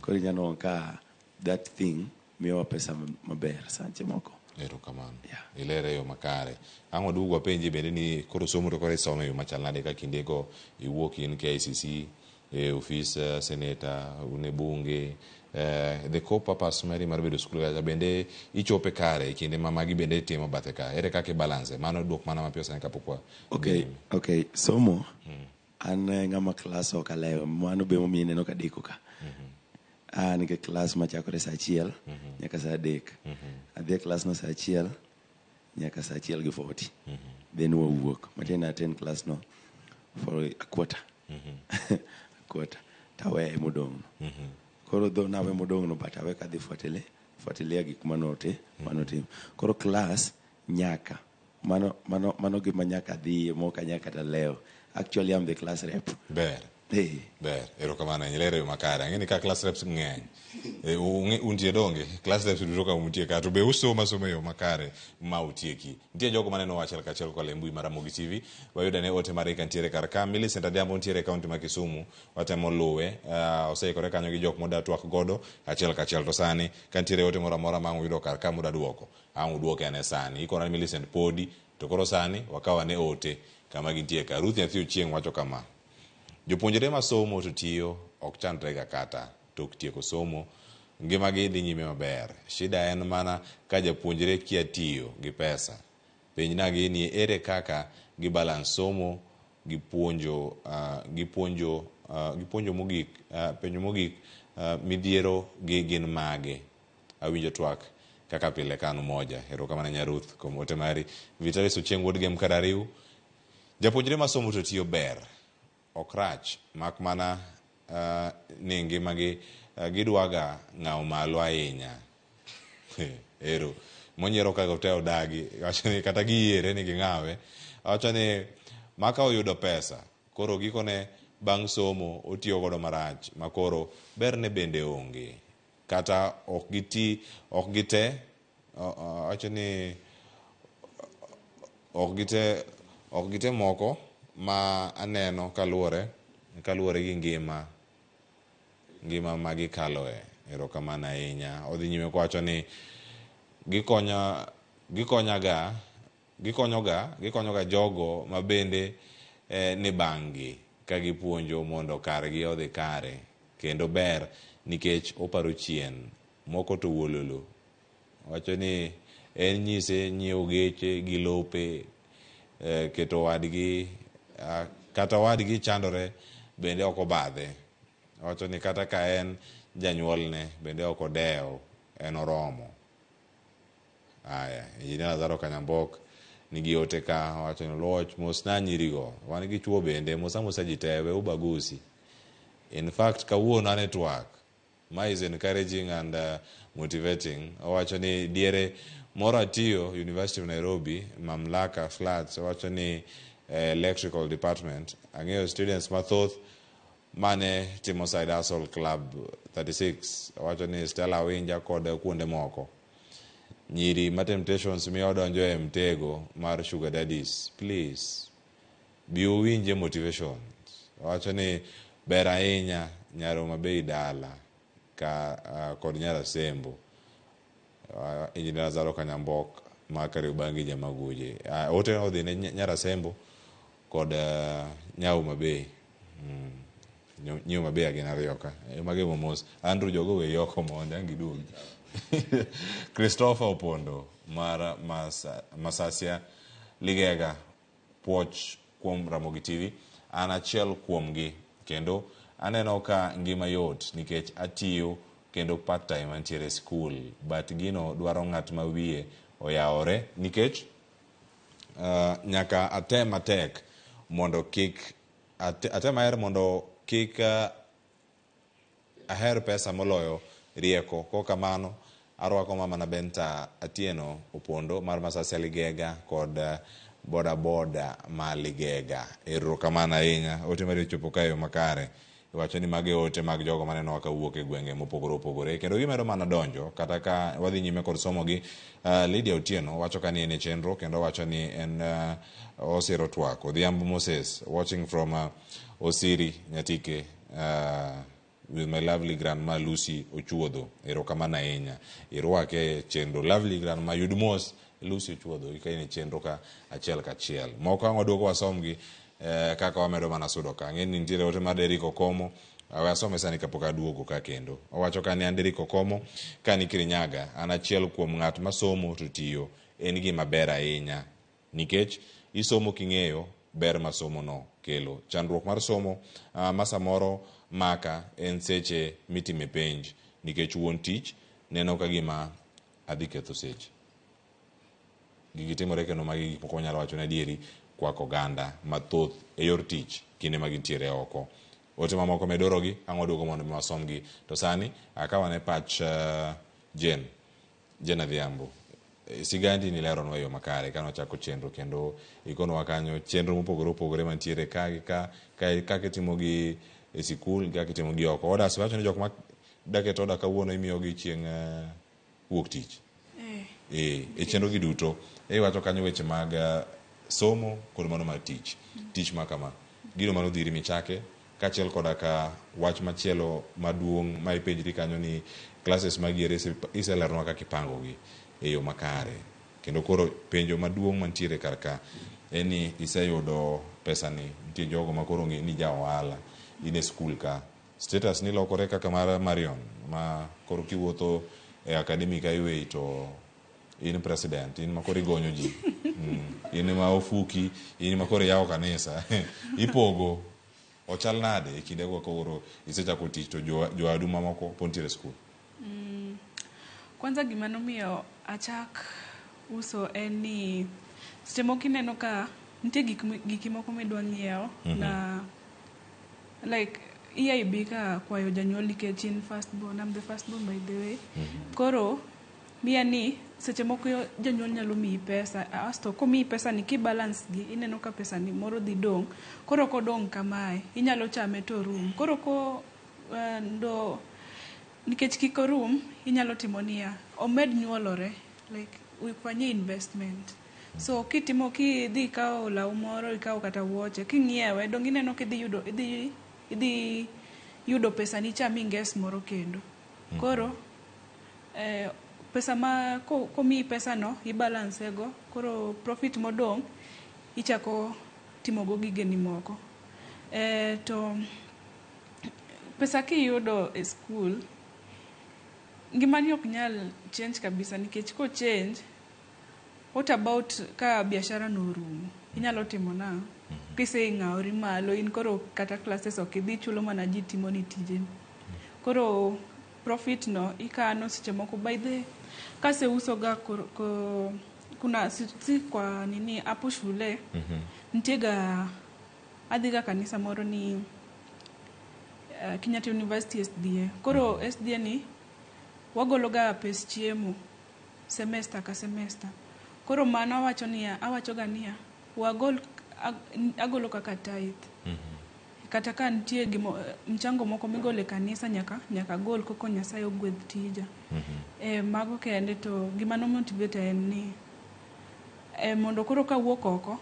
Koro inyalo nwang'o ka that thing miyowa pesa maber sache moko. Erokamano. Ilere e yo makare. Ang' waduog wapenji bende ni koro somo to koro isomo e yo machal nade ka kindego iwuok in KICC e ofis seneta, un e bunge, the core purpose mari mar bedo skul kacha bende ichope kare e kinde ma magi bende itimo bathe ka. Ere kaka ibalance? Mano duok mana mapiyo sani kapok wa Okay, okay, somo an ng'ama class ok alewo mano be momiyo ineno ka adeko ka. An gi class machakore saa achiel nyaka saa adek. Adhi e class no saa achiel nyaka saa achiel gi 40. Then wawuok. Matiende ni attend class no for a quarter. A quarter. Taweye modong' no. Koro though nawe modong' no but awe kadhi fuatele Fuatilia gik manote manotim. Koro class nyaka mano mano mano gima nyaka dhiye mok anyal kata lewo. Actually I'm the class rep. Ber. Eh. Ber. Erokamano ahinya. Ilero e yo makare. Ang'e ni ka class reps ng'eny. Eh, untie donge? Class reps duto ka untie ka to be usomo asoma e yo makare ma utieki. Nitie jogo maneno achiel kachiel kokalo e mbui mar Ramogi TV. Wayudo ane ote margi kantiere kar ka. Millicent Adhiambo ntiere e kaunti ma Kisumu. Watemo luwe. Oseikore kanyo gi jok moda twak godo achiel kachiel. To sani kantiere ote moro amora ma ang' uyudo kar ka muda duoko, ang' uduoke ane sani. Ikona ni Millicent podi, to koro sani wakaw ane ote kama gintie ka. Ruth Nyathi Ochieng' wacho kama, Jopuonjre ma somo to tiyo ok chandrega kata tok tieko somo, ngimagi dhi nyime maber. Shida en mana ka japuonjre kia tiyo gi pesa. Penjnagi ni ere kaka gi balance somo gi puonjo gi puonjo gi puonjo mogik penjo mogik midhiero gi gin mage? Awinjo twak kaka pile ka an Umoja. Erokamano ahinya Ruth kuom ote mari. Vitalis Ochieng' wuod Gem Karariw. Japuonjre ma somo to tiyo ber, ok rach, mak mana ni ngimagi gidwaga ng'awo malo ahinya. Ero, monyiero kaka te odagi, wacho ni kata giyiere ni ging'awe. Wacho ni maka oyudo pesa, koro gikone bang' somo otiyo godo marach, ma koro berne bende onge. Kata ok giti, ok gite, wacho ni ok gite, ok gite moko ma aneno kaluwore, kaluwore gi ngima, ngima ma gikaloe. Erokamano ahinya. Odhi nyime kowacho ni gikonya, gikonyaga, gikonyoga, gikonyoga jogo ma bende ni bang'gi ka gipuonjo mondo kargi odhi kare kendo ber nikech oparo chien. Moko to wuololo. Wacho ni en nyise nyiewo geche gi lope, keto wadgi, kata wadgi chandore bende ok obadhe. Wacho ni kata ka en janyuolne bende ok odew, en oromo. Aya, Engineer Lazaro Kanyambok nigi ote ka, owacho ni Luoch mosna nyirigo, wan gi chuo bende, mosa mosa ji te, we ubaguzi. In fact, kawuono an e twak, ma is encouraging and motivating. Owacho ni diere moro atiyo University of Nairobi, Mamlaka Flats, owacho ni electrical department, ang'eyo students mathoth mane timo side hustle club 36, owacho ni Stella Awinja kod kuonde moko. Nyiri ma temptations miyo donjo e mtego mar sugar daddies, please, bi uwinje motivation. Owacho ni ber ahinya nyar Homa Bay dala ka kod nyar Asembo. Engineer Lazaro Kanyambok ma Kariobangi Nyamaguje. Ote odhi ne nyar Asembo kod nya Homa Bay. Nyi Homa Bay gin ariyo ka. Mage mos. Andrew jogo we oko mondo ang' giduogi. Christopher Opondo mar Masasia Ligega puoch kuom Ramogi TV. An achiel kuomgi kendo aneno ka ngima yot nikech atiyo kendo part time antiere e school but gino dwaro ng'at ma wiye oyawore nikech nyaka atem matek mondo kik atem aher mondo kik aher pesa moloyo rieko. Kok kamano arwako mama na Benta Atieno Opondo mar Masasia Ligega kod boda boda ma Ligega. Erokamano ahinya. Ote mari ochopo ka e yo makare. Iwacho ni magi ote mag jogo manenowa kawuok e gwenge mopogore opogore kendo gimedo mana donjo kata ka wadhi nyime kod somogi. Lydia Otieno wacho ka ni en e chenro kendo wacho ni en osiro twak. Odhiambo Moses watching from Osiri Nyatike with my lovely grandma Lucy Ochuodho. Erokamano ahinya. Irwake e chenro. Lovely grandma yud mos Lucy Ochuodho ika in e chenro ka achiel kachiel. Moko ang' waduogo wasomgi kaka wamedo mana sudo ka. Ang'e ni nitiere ote mar Derrick Okomo. We asome sani kapok aduogo ka kendo. Owacho ka ni an Derrick Okomo ka ni Kirinyaga. An achiel kuom ng'at masomo to tiyo en gima ber ahinya. Nikech isomo king'eyo ber ma somo no kelo. Chandruok mar somo ma samoro maka en seche mitime penj. Nikech wuon tich neno ka gima adhi ketho seche. Gigi timore kendo magi gik moko wanyalo wacho ni adieri kwako oganda mathoth e yor tich kinde ma gintiere oko. Ote mamoko medorogi ang' waduogo mondo mi wasomgi. To sani akaw ane pach Jane. Jane Adhiambo, sigandi nileronwa e yo makare kane wachako chenro kendo ikonwa kanyo chenro mopogore opogore mantiere ka gi ka, kaka itimo gi e sikul gi kaka itimo gi oko. Odas wacho ni jok ma dak e oda kawuono imiyogi chieng' wuok tich. E chenro gi duto iwacho kanyo weche mag somo kod mano mar tich. Tich ma kama gino manodhiri michake kaachiel koda ka wach machielo maduong' ma ipenjri kanyo ni classes magi ere iseleronwa kaka ipangogi e yo makare. Kendo koro penjo maduong' mantiere kar ka en ni iseyudo pesani, nitie jogo ma koro ong'e ni ja ohala, in e skul ka. Status ni lokore kaka mar Marion ma koro kiwuotho e academic highway to in president, in ma koro igonyo ji. In ma ofuki, in ma koro iyawo kanisa. Ipogo. Ochal nade e kinde go koro isechako tich to joadu mamoko pod nitiere e skul? Kwanza gima nomiyo achak uso en ni seche moko ineno ka nitie giki moko midwa ng'iewo na like EIB ka kwayo janyuol nikech in first born. I'm the first born, by the way. Koro miya ni seche moko janyuol nyalo miyi pesa asto komiyi pesa ni kibalance gi ineno ka pesa ni moro dhi dong'. Koro kodong' kamae inyalo chame to orum. Koro ko ndo nikech kik orum inyalo timo niya omed nyuolore, like ufanyie investment. So kitimo kidhi ikawo law moro, ikawo kata wuoche king'iewe dong' ineno kidhi yudo idhi yudo pesa ni cha minges moro kendo. Koro pesa ma komiyi pesa no ibalance go, koro profit modong' ichako timogo gigeni moko. To pesa kiyudo e skul ngimani ok nyal change kabisa nikech ko change, what about ka biashara no orumo? Inyalo timo nang'o? Kiseng'awori malo in koro kata classes ok idhi, chulo mana ji timoni tijeni. Koro profit no ikano seche moko. By the kaseuso ga kuna si kwa nini hapo shule nitie ga adhi ga kanisa moro ni Kenyatta University SDA. Koro SDA ni wagolo ga pes chiemo semester ka semester. Koro mano awacho niya, awacho ga niya, wagol agolo kaka tithe. Kata ka nitie gimo mchango moko migolo e kanisa nyaka gol koko Nyasaye ogwedh tija. Mago kende. To gima no motivate en ni mondo koro kawuok oko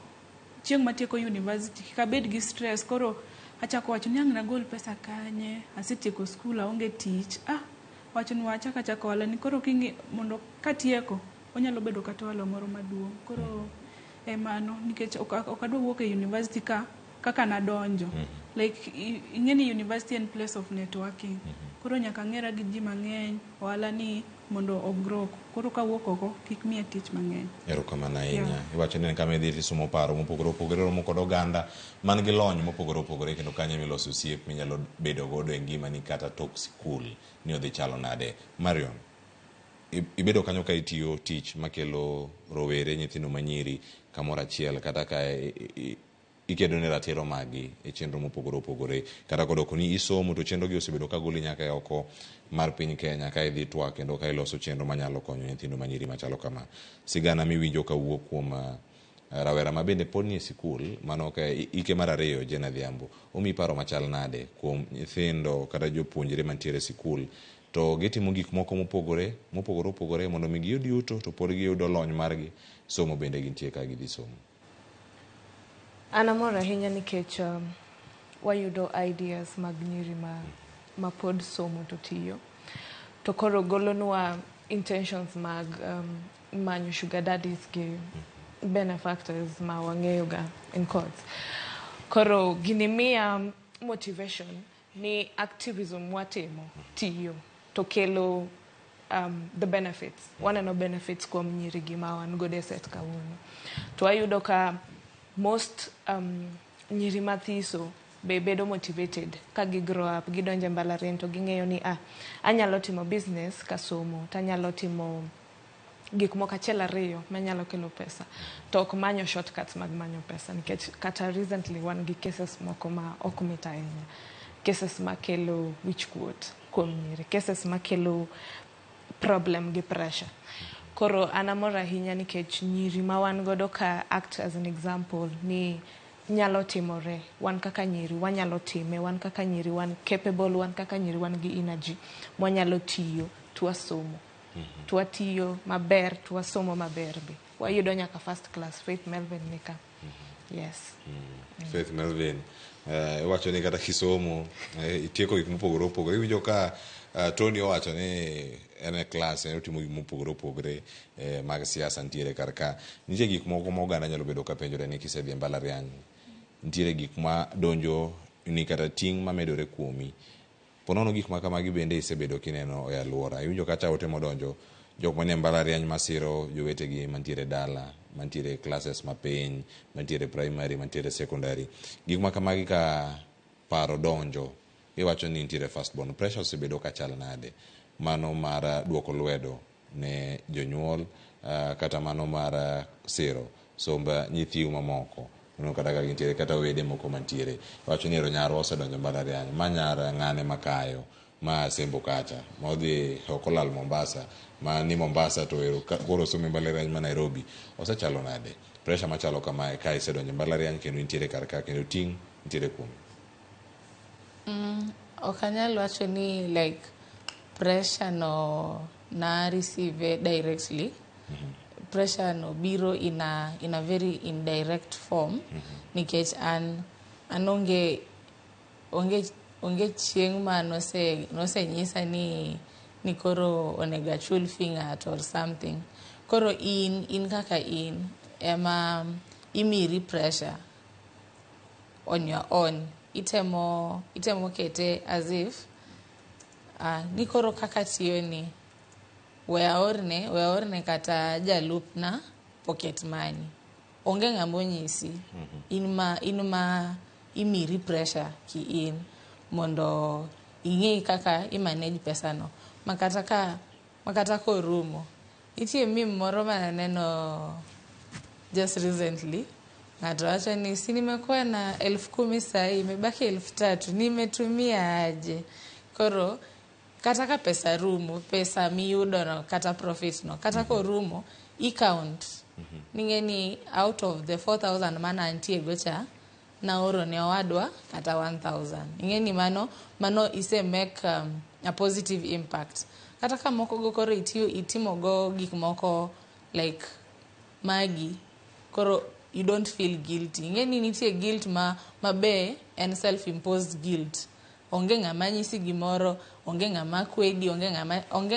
chieng' matieko university kik abed gi stress. Koro achako wacho ni ang' nagol pesa kanye, asetieko skul aonge tich. Wacho ni wachak achaka ohala ni koro king'i mondo katieko onyalo bedo kata ohala moro maduong'. Koro mano nikech ok adwa wuok e university ka kaka nadonjo. Like ing'e ni university en place of networking. Koro nyaka ang'era gi ji mang'eny, ohala ni mondo ogrow. Koro kawuok oko kik miya tich mang'eny. Erokamano ahinya. Iwacho ni en kama idhi tisomo paro mopogore opogore, romo kod oganda man gi lony mopogore opogore, kendo kanyo emiloso osiep minyalo bedo godo e ngimani kata tok sikul ni odhi chalo nade. Marion, ibedo kanyo ka itiyo tich makelo rowere nyithindo manyiri kamoro achiel kata ka ikedo ne ratiro magi e chenro mopogore opogore, kata kodoko ni isomo to chenro gi osebedo ka goli nyaka e oko mar piny Kenya ka idhi twak kendo ka iloso chenro manyalo konyo nyithindo manyiri machalo kama. Sigana miwinjo kawuok kuom rawera ma bende pod nie sikul mano ka ike mar ariyo Jane Adhiambo omiyi paro machal nade kuom nyithindo kata jopuonjre mantiere e sikul to gitimo gik moko mopogore mopogore opogore mondo mi giyud yuto to pod giyudo lony margi somo bende gintie ka gidhi somo. An amor ahinya nikech wayudo ideas mag nyiri ma pod somo to tiyo. To koro golonwa intentions mag manyo sugar daddies gi benefactors ma wang'eyo ga in quotes. Koro gini miya motivation ni activism watimo tiyo to kelo the benefits. Waneno benefits kuom nyiri gi ma wan godo e set kawuono. To wayudo ka most nyiri mathiso be bedo motivated ka gi grow up, gidonjo e mbalariany to ging'eyo ni anyalo timo business kasomo, tanyalo timo gik moko achiel ariyo manyalo kelo pesa, to ok manyo shortcuts mag manyo pesa, nikech kata recently wan gi cases moko ma ok mit ahinya, cases makelo wich kuot kuom nyiri, cases makelo problem gi pressure. Koro an amor ahinya nikech nyiri ma wan godo ka act as an example ni nyalo timore. Wan kaka nyiri wanyalo time, wan kaka nyiri wan capable, wan kaka nyiri wan gi energy mwanyalo tiyo twasomo. Twatiyo maber, twasomo maber be. Wayudo nyaka first class. Faith Melvin nika. Yes. Faith Melvin, iwacho ni kata kisomo itieko gik mopogore opogore. Iwinjo ka Tony owacho ni en e class, en otimo gik mopogore opogore mag siasa nitiere kar ka. Nitie gik moko ma oganda nyalo bedo ka penjore ni kisedhi e mbalariany, nitiere gik ma donjo ni kata ting' mamedore kuomi. Ponono gik ma kamagi bende isebedo kineno e alwora. Iwinjo kacha ote modonjo jok manie mbalariany masiro jowetegi mantiere dala, mantiere classes mapiny, mantiere primary, mantiere secondary. Gik ma kamagi ka paro donjo, iwacho ni nitiere first born. Pressure osebedo ka chal nade? Mano mar duoko lwedo ne jonyuol, kata mano mar siro somb nyithiu mamoko. Mano kata ka gintiere kata wede moko mantiere. Iwacho ni ero nyarwa osedonjo mbalariany, ma nyar ng'ane makayo, ma Sembo kacha, ma odhi ok olal Mombasa, ma ni Mombasa to ero koro somo e mbalariany ma Nairobi. Osechalo nade? Pressure machalo kamae ka isedonjo e mbalariany kendo intiere kar ka kendo ting' nitiere kuomi. Ok anyal wacho ni like pressure no na receive directly. Pressure no biro in a very indirect form nikech an onge chieng' ma nosenyisa ni koro onego achul fee ng'ato or something. Koro in kaka in ema imiri pressure on your own. Itemo kete as if ni koro kaka tiyo ni we aorne kata jalupna pocket money. Onge ng'ama onyisi. In ma imiri pressure ki in mondo ing'e kaka i manage pesa no. Makata korumo. Nitie meme moro mananeno just recently. Ng'ato wacho ni si nimekuwa na 10,000 sahi imebaki 3,000 nimetumia aje? Koro kata ka pesa rumo, pesa miyudo no kata profit no, kata korumo, i count. Ning'e ni out of the 4000 mana antie go cha, naoro ne owadwa kata 1000. Ing'e ni mano ise make a positive impact. Kata ka moko go koro itiyo itimo go gik moko like magi, koro you don't feel guilty. Ing'e ni nitie guilt ma be en self imposed guilt. Onge ng'ama nyisi gimoro, onge ng'ama kwedi, onge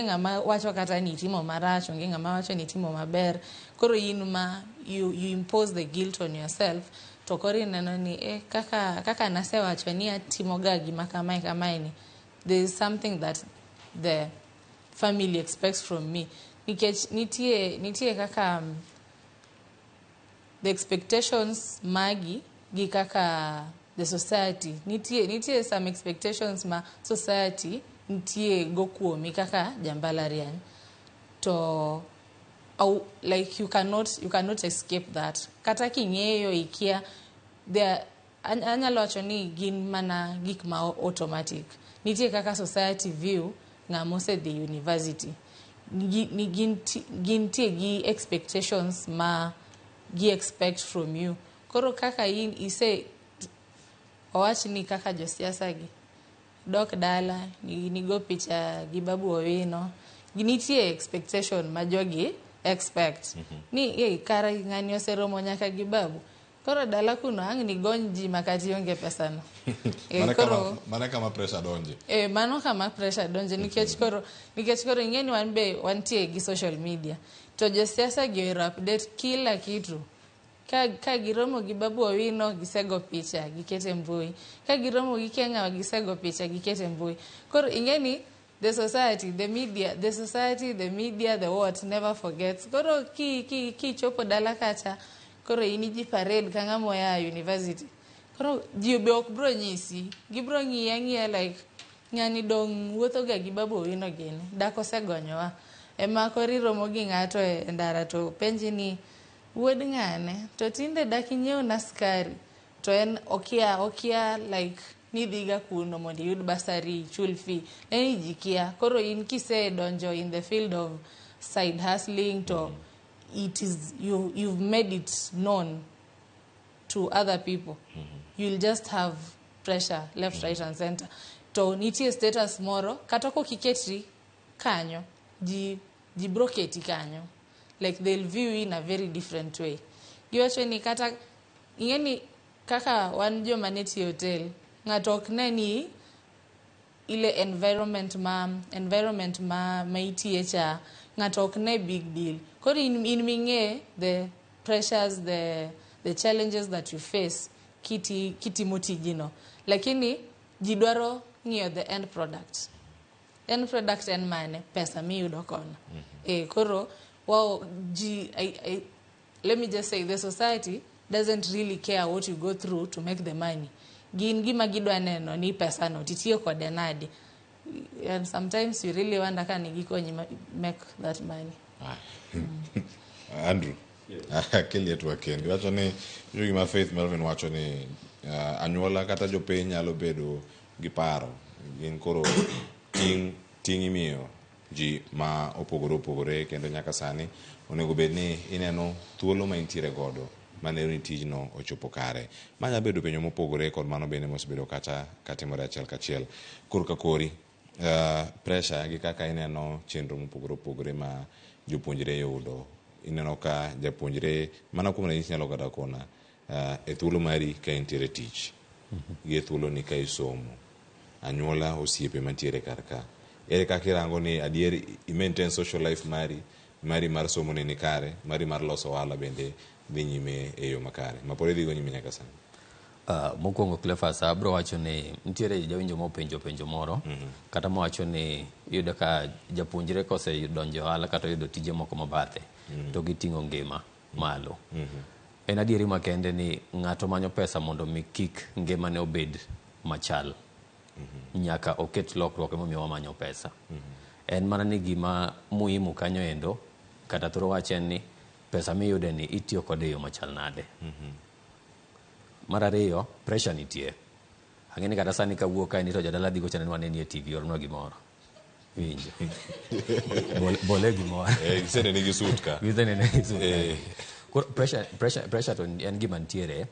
ng'ama wacho kata ni itimo marach, onge ng'ama wacho ni itimo maber. Koro in ma you impose the guilt on yourself to koro ineno ni kaka nasewacho ni atimo ga gima kamae kamae ni there is something that the family expects from me. Nikech nitie kaka the expectations magi gi kaka the society nitie some expectations ma society nitie go kuomi kaka jambalariany to au, like you cannot escape that kata king'eyo ikia there. Anyalo wacho ni gin mana gik ma automatic. Nitie kaka society view ng'ama osedhi university ni gintie gi expectations ma gi expect from you. Koro kaka in ise owach ni kaka josiasa gi dok dala nigo picha gi Babu Owino, nitie expectation ma jogi expect ni kara ng'ani oseromo nyaka gi Babu, koro dala kuno ang' nigony ji makata ionge pesa no. Koro Mano kama pressure donje. Mano kama pressure donje nikech koro ing'e ni wan be wantie gi social media to josiasa gi ohero update kila kitu. Ka giromo gi Babu Owino, gisego picha gikete mbui. Ka giromo gi kia ng'awa, gisego picha gikete mbui. Koro ing'e ni the society, the media, the society, the media, the what never forgets. Koro ki kichopo dala kacha, koro in iji parade ka ng'ama oa university. Koro ji be ok bro nyisi, gibro ng'iyi ang'iya like ng'ani dong wuotho ga gi Babu Owino gini dak osegonyowa. Ema koro iromo gi ng'ato e ndara to penji ni wuod ng'ane to tinde dak inyiewna skari to en okia like Nidhiga kuno mondo iyud bursary, ichul fee. Lakini ji kia. Koro in kisedonjo in the field of side hustling to it is you've made it known to other people. You'll just have pressure left, right and center. To nitie status moro kata kok iketri kanyo, ji bro keti kanyo. Like they'll view you in a very different way. Giwacho ni kata ing'e ni kaka wan joma ne tiyo e hotel, ng'ato ok ne ni ile environment ma itiye cha, ng'ato ok ne big deal. Koro in ming'e the pressures, the challenges that you face kitimo tijino. Lakini ji dwaro ng'iyo the end product. End product en mane? Pesa miyudo kono. Koro wao ji let me just say the society doesn't really care what you go through to make the money. Gin gima gidwa neno ni pesa no titiyo kode nade. And sometimes you really wonder ka gikonyi make that money. Andrew, akelie twak kendi. Wacho ni winjo gima Faith Melvin wacho ni anyuola kata jopiny nyalo bedo gi paro. Gin koro ting' imiyo ji ma opogore opogore kendo nyaka sani onego bed ni ineno thuolo ma intiere godo maneno ni tijno ochopo kare. Ma nyalo bedo penjo mopogore kod mano bende mosebedo kata katimore achiel kachiel. Kor ka kori, pressure gi kaka ineno chenro mopogore opogore ma jopuonjre yudo. Ineno ka japuonjre mana kuom ranyisi nyalo kata kona e thuolo mari ka intiere tich gi e thuolo ni ka isomo anyuola osiepe mantiere kar ka ere kaka irango ni adier i maintain social life mari mar somo ne ni kare mari mar loso ohala bende dhi nyime e yo makare ma pod idhigo nyime nyaka sani. Mokwongo Cleophas, abro wacho ni nitiere jawinjo mopenjo penjo moro kata mowacho ni iyudo ka japuonjre kosedonjo e ohala kata oyudo tije moko mabathe to giting'o ngima malo. En adieri makende ni ng'ato manyo pesa mondo mi kik ngimane obed machal. Nyaka oket lokruok emomiyo wamanyo pesa. En mana ni gima muhimu kanyo endo kata thoro wach en ni pesa miyude ni itiyo kode e yo machal nade. Mar ariyo, pressure nitie. Ang'e ni kata sani kawuok kae ni to jadala dhi gochona ni waneni e TV ornwa gimoro. Winjo. Bole gimoro. Gisenene gi suit ka. Gisenene gi suit ka. Koro pressure to en gima nitiere.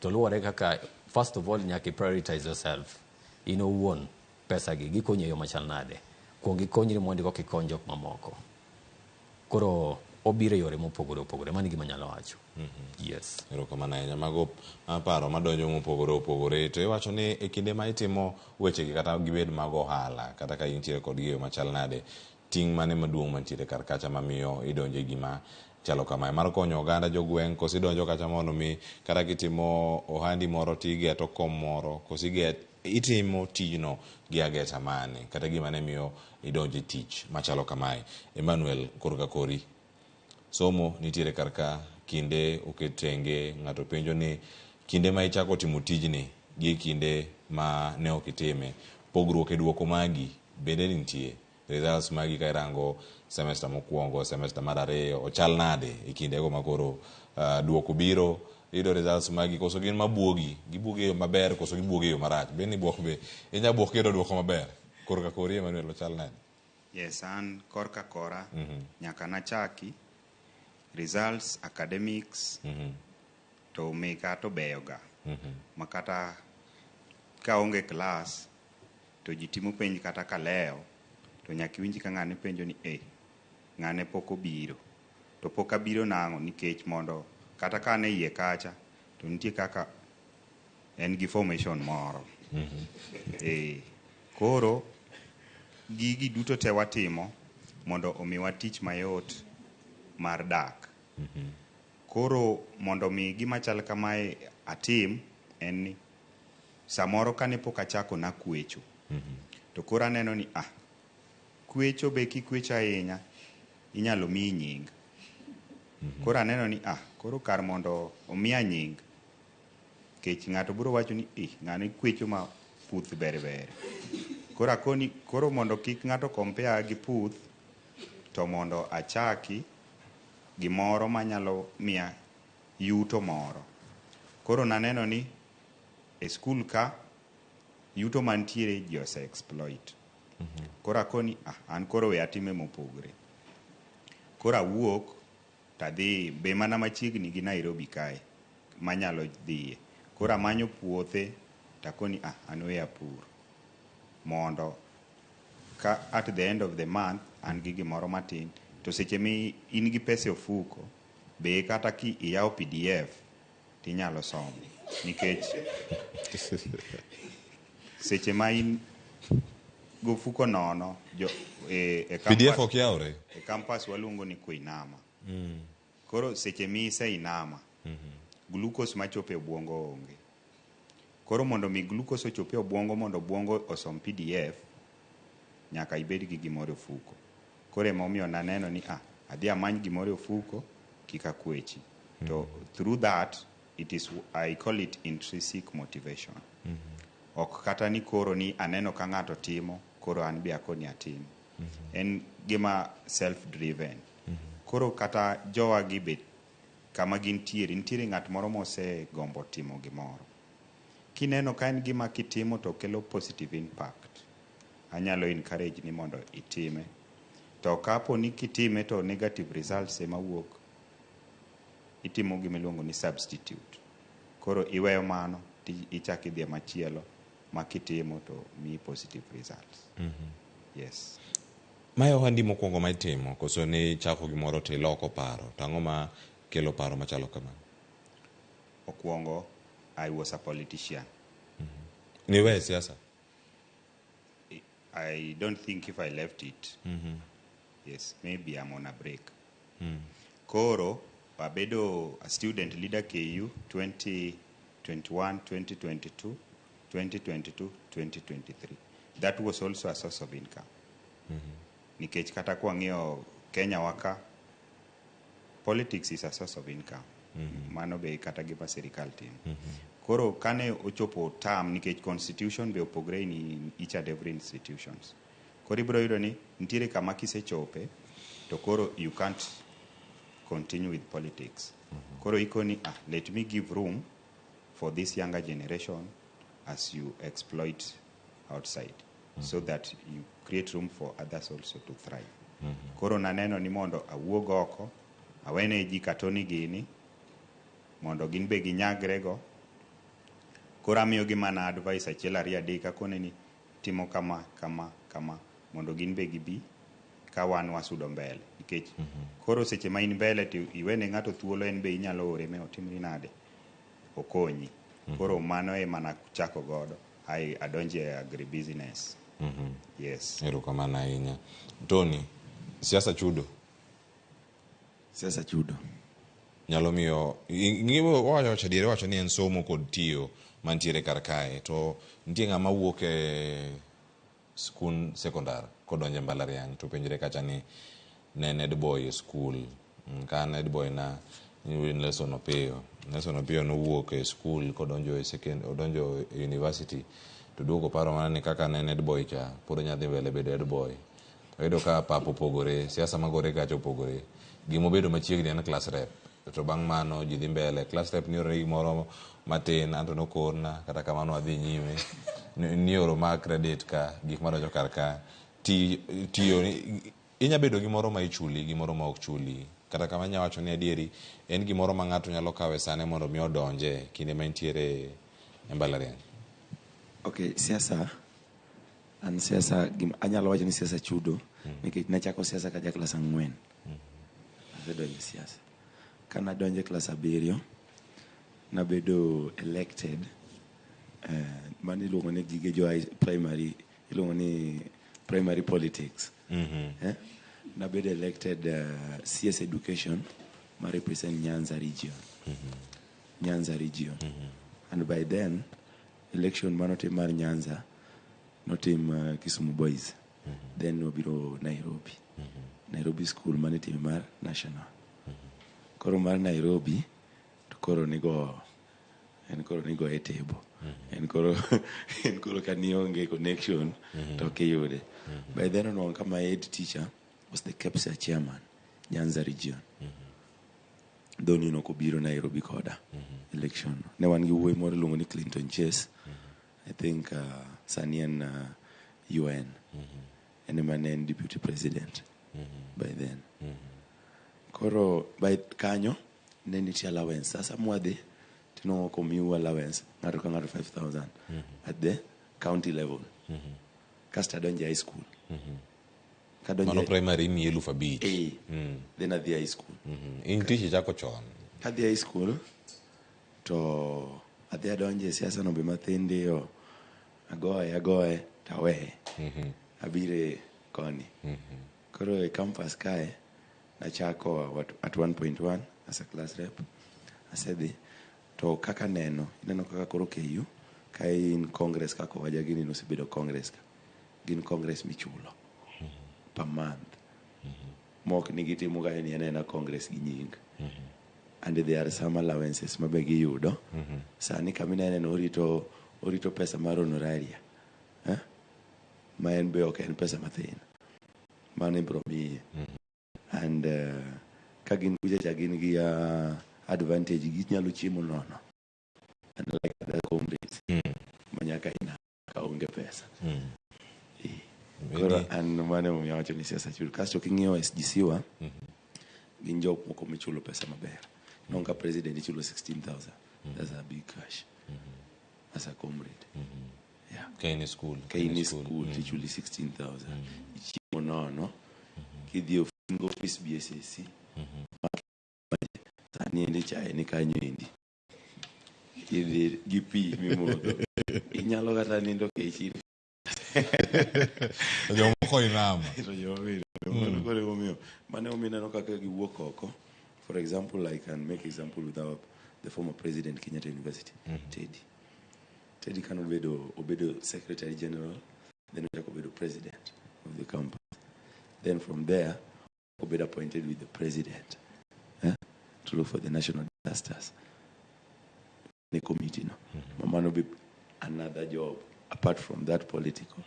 To luwore kaka first of all nyaka i prioritize yourself. In owuon pesa gi gikonyi e yo machal nade. Kuong ikonyri mondo koka ikony jok mamoko. Koro obiro e yore mopogore opogore. Mano e gima anyalo wacho. Yes. Erokamano ahinya. Mago paro madonjo mopogore opogore. To iwacho ni e kinde ma itimo wechegi kata gibed mag ohala kata ka intiere kodgi e yo machal nade, ting' mane maduong' mantiere kar kacha mamiyo idonjo e gima chalo kamae mar konyo oganda jogweng' koso idonjo kacha mondo mi kata kitimo ohandi moro tigeto kom moro koso itimo tijno gi ageta mane kata gima ne miyo idonjo e tich machalo kamae. Emmanuel korka kori somo nitiere kar ka kinde oket tenge ng'ato penjo ni kinde ma ichako timo tijni gi kinde ma ne ok itime pogruok e duoko magi bende nitie results magi ka irango semester mokwongo semester mar ariyo ochal nade e kindego ma koro duoko biro iyudo results magi koso gin mabuogi gibuogi e yo maber koso gibuogi e yo marach be ni buok be inya buok kiyudo duoko maber korka kori Emmanuel ochal nade? Yes, an korka kora nyaka nachaki results academics to meka to beyo ga ma kata kaonge klas to ji timo penj kata kalewo to nyaka iwinj ka ng'ane penjo ni ng'ane pok obiro to pok abiro nang'o nikech mondo kata ka an e iye kacha to nitie kaka en gi formation moro. Koro gigi duto te watimo mondo omiwa tich mayot mar dak. Koro mondo mi gima chal kamae atim en ni samoro kane pok achako nakwecho to koro aneno ni kwecho be kikwecho ahinya inyalo miyi nying. Koro aneno ni koro kar mondo omiya nying kech ng'ato biro wacho ni ng'ani kwecho ma puth ber ber. Koro akoni koro mondo kik ng'ato compare gi puth to mondo achaki gimoro manyalo miya yuto moro. Koro naneno ni E skul ka yuto mantiere ji ose exploit. Koro akoni ah, an koro we atime mopogre. Koro awuok tadhi be mana machiegni gi Nairobi kae manyalo dhiye. Koro amanyo puothe takoni ah, an we apur mondo ka at the end of the month an gi gimoro matin to seche mi in gi pesa e ofuko be kata ki iyawo PDF tinyalo somo nikech seche ma in gofuko nono jo, e PDF ok yawre? E campus waluongo ni kuinama. Koro seche mi iseinama, glucose machopo e obwongo onge. Koro mondo mi glucose ochop e obwongo mondo obwongo osom PDF, nyaka ibed gi gimoro e ofuko. Koro emomiyo naneno ni ah, adhi amany gimoro e ofuko kik akwechi. To through that, it is, I call it intrinsic motivation. Ok kata ni koro ni aneno ka ng'ato timo, koro an be akoni atim. En gima self driven. Koro kata jowa gi be kama gintiere, nitiere ng'at moro mosegombo timo gimoro. Kineno ka en gima kitimo to kelo positive impact, anyalo encourage ni mondo itime. To kapo ni kitime to negative results ema wuok, itimo gima iluongo ni substitute. Koro iweyo mano, ichak idhi e machielo ma kitimo to miyi positive results. Yes. Mae ohandi mokwongo ma itimo koso ni chako gimoro to iloko paro to ang'o ma kelo paro machalo kamano? Okwongo, I was a politician. Niwe siasa? I don't think if I left it. Yes, maybe I'm on a break. Koro, abedo a student leader KU 2021, 2022, 2022, 2023. That was also a source of income. Nikech kata kwang'iyo Kenya waka, politics is a source of income. Mano be kata gima sirikal timo. Koro kane ochopo term nikech constitution be opogre in each and every institutions. Koro ibiro yudo ni nitiere kama kisechope to koro you can't continue with politics. Koro ikoni ah, let me give room for this younger generation as you exploit outside so that you create room for others also to thrive. Koro naneno ni mondo awuog oko, awene ji katoni gini mondo gin be ginyagre go. Koro amiyogi mana advice achiel ariyo adek akone ni timo kama kama kama mondo gin be gibi ka wan wasudo mbele nikech koro seche ma in mbele to iwene ng'ato thuolo en be inyalo ore me otimri nade okonyi. Koro mano ema nachako godo ai adonje e agribusiness. Yes. Erokamano ahinya. Tony, siasa chudo? Siasa chudo. Nyalo miyo wacho adieri wacho ni en somo kod tiyo mantiere kar kae to nitie ng'ama wuok e skund sekondar kodonjo e mbalariany to penjre kacha ni ne en head boy e skul ka an head boy na Nelson Opiyo. Nelson Opiyo nowuok e skul kodonjo e second odonjo e university to duogo paro mana ni kaka ne en head boy cha pod onya dhi mbele bedo head boy. Oyudo ka pap opogore, siasa magore kacha opogore. Gimobedo machiegni en class rep. To bang' mano ji dhi mbele. Class rep niorone gimoro matin, anto nokorna, kata kamano adhi nyime. Nioro ma credit ka, gik madonjo kar ka. Tiyo, inya bedo gi moro ma ichuli, gi moro ma ok chuli. Kata kama inya wacho ni adieri, en gimoro ma ng'ato nyalo kawo e sane mondo mi odonje kinde ma entiere e mbalariany. Okay, siasa an siasa anyalo wacho ni siasa chudo nikech nachako siasa ka ja klas 4. Asedonjo e siasa. Ka nadonjo e klas 7, nabedo elected mano iluongo ni gige jo primary, iluongo ni primary politics. Nabedo elected CS education ma represent Nyanza region. Nyanza region. And by then election manotim mar Nyanza notim Kisumu Boys. Then wabiro Nairobi. Nairobi school manitime mar national. Koro mar Nairobi to koro nigo en koro nigo e table. En koro en koro ka nionge connection to ok iyude. By then onwang'o ka my head teacher was the KEPSA chairman, Nyanza region. Though ni nok obiro Nairobi koda. Election election ne wan gi wuoyi moro iluongo ni Clinton Chase. I think sani en UN. En ema ne en deputy president by then. Koro by kanyo ne nitie allowance. Sasa mwadhi tinwang'o komiu allowance ng'ato ka ng'ato 5000 at the county level. Kasto adonjo e high school. Kadonjo Mano primary imiyi 5000. Eh. Then adhi high school. In tich ichako chon. Kadhi high school to adhi adonjo e siasa no be mathin ndiyo agoye agoye taweye. Abire koni. Koro e campus kae nachako at 1.1 as a class rep. Asedhi to kaka neno ineno kaka koro KU ka in congress kaka owaja gini nosebedo congress ka gin congress michulo per month mok ni gitimo ga ni en congress gi nying and there are some allowances mabe giyudo. Sani kama ineno orito orito pesa mar honoraria, eh? Ma en be ok en pesa mathin mano ibro miye and ka gin kucha cha gin gi advantage ginyalo chiemo nono unlike other comrades ma nyaka ina ka onge pesa. Koro an mano emomiyo awacho ni siasa chulo. Kasto king'iyo SGC wa gin jok moko michulo pesa maber. Inwang'o ka president ichulo 16,000. That's a big cash as a comrade. Yeah. Ka in e school. Ka in e school tichuli 16,000. Ichiemo nono. Kidhi e office BSAC. Sani endi chae ni kanyo endi. Idhi gi pi mimodho. Inyalo kata nindo kech in. Jomoko inama. To jomoko koro emomiyo mano emomiyo ineno kaka giwuok oko. For example, I can make example with our the former president Kenyatta University, Teddy. Teddy kano obedo obedo secretary general, then ochako obedo president of the campus. Then from there, obedo appointed with the president, eh, to look for the national disasters. Ne committee no. Ma mano be another job apart from that political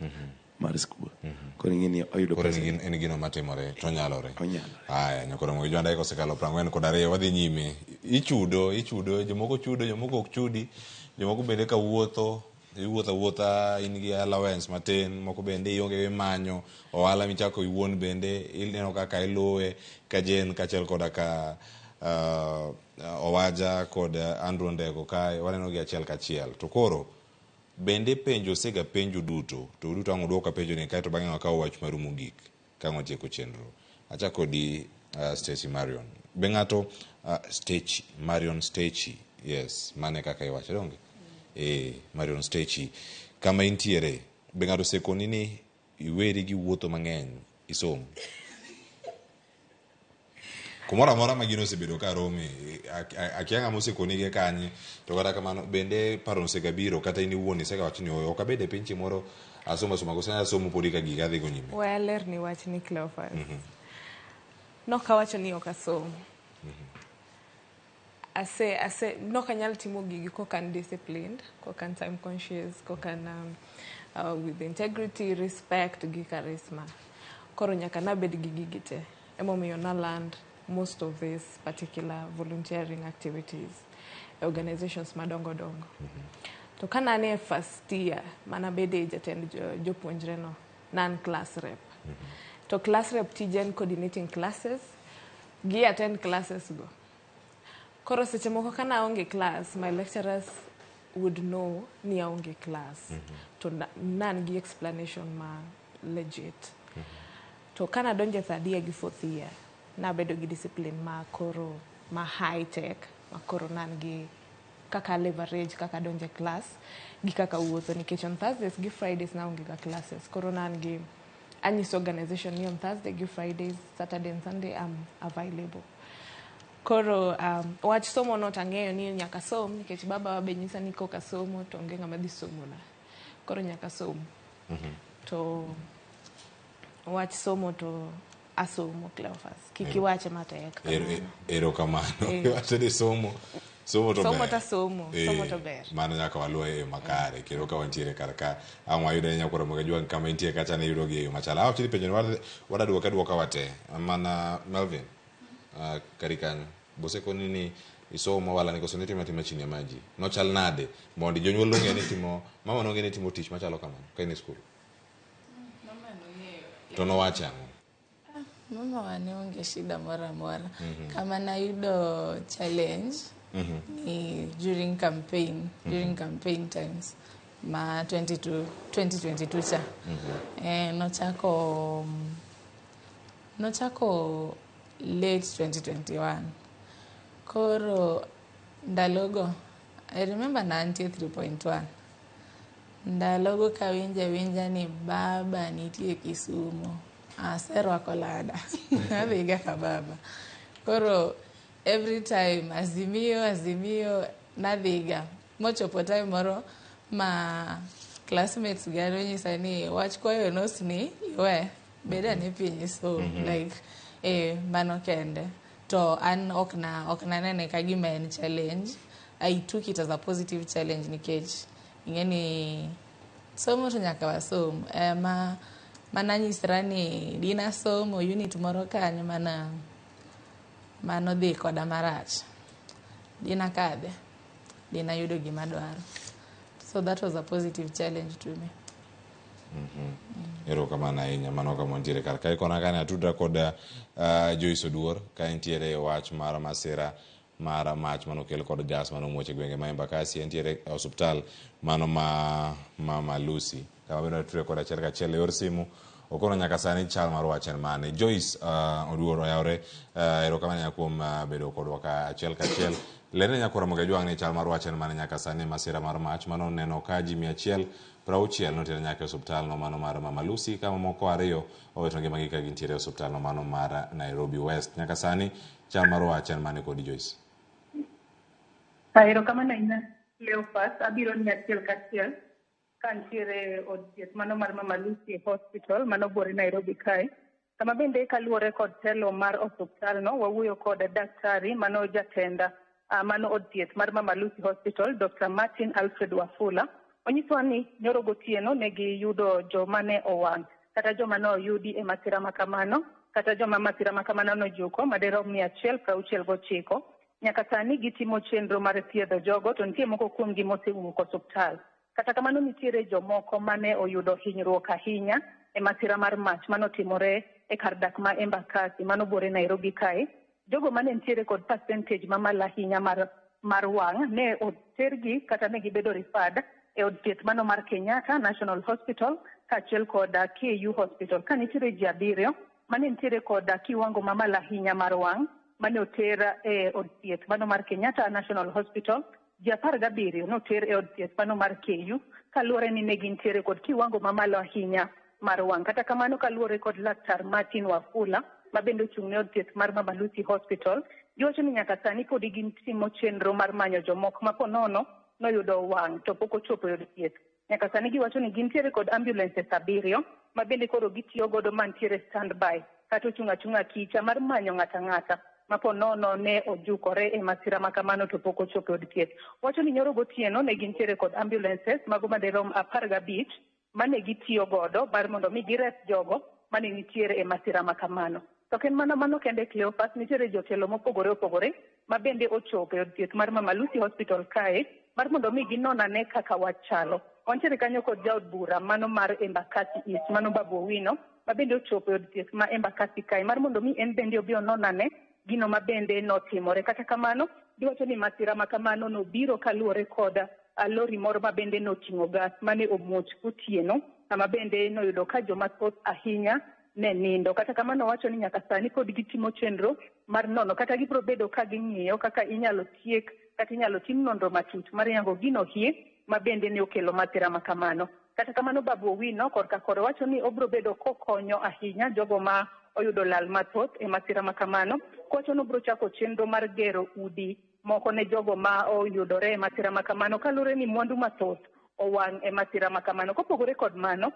mar school. Koro ing'e ni oyudo Koro pesa. en gino matimore to onyalore. Onyalore. Aya, nyakoro mogi jwanda osekalo 42 wadhi nyime. Ichudo, ichudo, jomoko chudo, jomoko ok chudi, jomoko bende ka wuotho, iwuotho awuotha in gi allowance matin, moko bende ionge imanyo, ohala michako iwuon bende ineno kaka iluwe ka Jane kaachiel koda ka Owaja kod Andrew Ndego kae waneno gi achiel kachiel. To koro bende penjo osega penjo duto to uduto ang' uduoka penjo ni kaeto bang'e wakaw wach maru mogik ka ang' watieko chenro. Achako di Stacy Marion. Be ng'ato Stacy Marion Stacy, yes, mane kaka iwacho donge? Eh, Marion Stacy. Kama intiere, be ng'ato osekoni ni iweri gi wuotho mang'eny isom? Kumoro amora ma gino osebedo ka rome, akia ng'ama osekoni gi kanye, to kata kamano bende paro osegabiro kata in iwuon isegawacho ni ok abed e piny chieng' moro asomo asoma koso anyalo somo podi ka giga adhi go nyime. We aler ni wach ni Cleophas. Nok awacho ni ok asom. Ase nok anyal timo gigi kok an disciplined, kok an time conscious, kok an with integrity, respect gi charisma. Koro nyaka nabed gi gigi te. Emomiyo na land most of these particular volunteering activities e organizations madongo dongo. To ka nane e first year manabede jatend jopuonjre no, nan class rep. To class rep tije en coordinating classes, gi attend classes go. Koro seche moko ka naonge class, my lecturers would know ni aonge class. To nan gi explanation ma legit. To ka nadonjo e third year gi fourth year, nabedo gi discipline ma koro ma high tech, ma koro nan gi kaka leverage kaka donjo e class gi kaka wuotho nikech on Thursdays gi Fridays naonge ga classes. Koro nan gi anyiso organization ni on Thursday gi Fridays, Saturday and Sunday I'm available. Koro wach somo no tang'eyo ni nyaka som nikech baba be nyisa ni koka somo to onge ng'ama dhi somona. Koro nyaka som. To wach somo to asomo Cleophas. Kik iwache matek. Erokamano. Eh. Iwacho ni somo somo to Somo ber. tasomo, somo to ber. Mano nyaka waluw e yo makare kendo ka wantiere kar ka ang' wayudo ni nyakwar Ramogi Ajwang' kama intie kacha ne yudo gi e yo machalo. Awacho ni penjo ni wadaduoke aduoka wate. Mana Melvin, kari kanyo. Bosekoni ni Isomo wala ni koso nitimo atima chini ya maji? Nochal nade mondo jonyuol nong'e ni timo, mama nong'e ni timo tich machalo kamano ka in e skul? Mama nong'eyo. To nowacho ang'o? Mama wa ne onge shida moro amora. Kama nayudo challenge ni during campaign, during campaign times ma 22, 2022 cha. Nochako late 2021. Koro ndalogo, I remember na antie 3.1. Ndalogo kawinja winja ni baba nitie Kisumu. Aserwako lada. Adhiga ka baba. Koro every time Azimio, Azimio, nadhiga. Mochopo time moro ma classmates ga nonyisa ni wach kwayo nosni iwe bed ane piny so like mano kende. To an ok nanene ka gima en challenge. I took it as a positive challenge nikech ing'e ni somo to nyaka wasom. Ma mananyisra ni dina somo unit moro kanyo mana manodhi koda marach. Dina kadhe. Dina yudo gima dwaro. So that was a positive challenge to me. Erokamano ahinya. Mano kama wantiere kar kae kona kane atudra kod Joyce Oduor ka entiere e wach mar masira mar mach manokel kod gas manomuoch e gwenge ma Embakasi. Entiere e osuptal mano ma Mama Lucy kama bende watudre kod achiel kachiel e yor simu. Okono nyaka sani chal mar wach en mane. Joyce Oduor oyawre, erokamano ahinya kuom bedo kodwa ka achiel kachiel. Lerne nyakora Ramogi Ajwang' ni chal mar wach en mane nyaka sani masira mar mach mano neno ka ji 160 noter nyaka e osuptal no mano mar Mama Lucy kama moko 2 owito ngimagi ka gintiere e osuptal no mano mar Nairobi West. Nyaka sani chal mar wach en mane kodi Joyce? Erokamano ahinya Cleophas, abiro ni achiel kachiel ka nitiere od thieth mano mar Mama Lucy Hospital mano buore Nairobi kae. Kama bende kaluwore kod telo mar osuptal no, wawuoyo kod daktari mano jatenda mano od thieth mar Mama Lucy Hospital, Dr. Martin Alfred Wafula. Onyisowa ni nyoro gotieno ne giyudo joma ne owang' kata joma ne oyudi e masira makamano kata joma masira makamano nojuko madirom 169. Nyaka sani gitimo chenro mar thiedho jogo to nitie moko kuomgi mosewuok osuptal. Kata kamano nitiere jomoko mane oyudo hinyruok ahinya e masira mar mach manotimore e kar dak ma Embakasi mano buore Nairobi kae. Jogo mane nitiere kod percentage mamalo ahinya mar wang' ne otergi kata ne gibedo referred e od thieth mano mar Kenyatta National Hospital kaachiel kod KU Hospital. Ka nitiere ji 7 mane nitiere kod kiwango mamalo ahinya mar wang' mane oter e od thieth mano mar Kenyatta National Hospital, ji 17 noter e od thieth mano mar KU kaluwore ni ne gintiere kod kiwango mamalo ahinya mar wang'. Kata kamano kaluwore kod laktar Martin Wafula ma bende ochung' ne od thieth mar Mama Lucy Hospital, giwacho ni nyaka sani podi gitimo chenro mar manyo jomoko ma ponono noyudo wang' to pok ochopo e od thieth. Nyaka sani giwacho ni gintiere kod ambulances 7 ma bende koro gitiyo godo mantiere standby kata ochung' achung'a kicha mar manyo ng'ata ang'ata ma ponono ne ojukore e masira ma kamano to pok ochopo e od thieth. Wacho ni nyoro gotieno ne gintiere kod ambulances mago madirom 15 mane gitiyo godo mar mondo mi gires jogo mane nitiere e masira ma kamano. To ok en mana mano kende Cleophas, nitiere jotelo mopogore opogore ma bende ochopo e od thieth mar Mama Lucy Hospital kae mar mondo mi ginon ane kaka wach chalo. Wantiere kanyo kod jaod bura mano mar Embakasi East mano Babu Owino ma bende ochopo e od thieth ma Embakasi kae mar mondo mi en bende obi onon ane gino ma bende notimore. Kata kamano giwacho ni masira ma kamano nobiro kaluwore kod lori moro ma bende noting'o gas mane omuoch gotieno kama bende noyudo ka joma thoth ahinya ne nindo. Kata kamano wacho ni nyaka sani pod gitimo chenro mar nono kata gibiro bedo ka ging'iyo kaka inyalo tiek kata inyalo tim nonro matut mar yango gino hie ma bende ne okelo masira ma kamano. Kata kamano Babu Owino korka kore wacho ni obiro bedo kokonyo ahinya jogo ma oyudo lal mathoth e masira ma kamano. Kowacho ni obiro chako chenro mar gero udi moko ne jogo ma oyudore e masira ma kamano kaluwore ni mwandu mathoth owang' e masira ma kamano. Kopogore kod mano,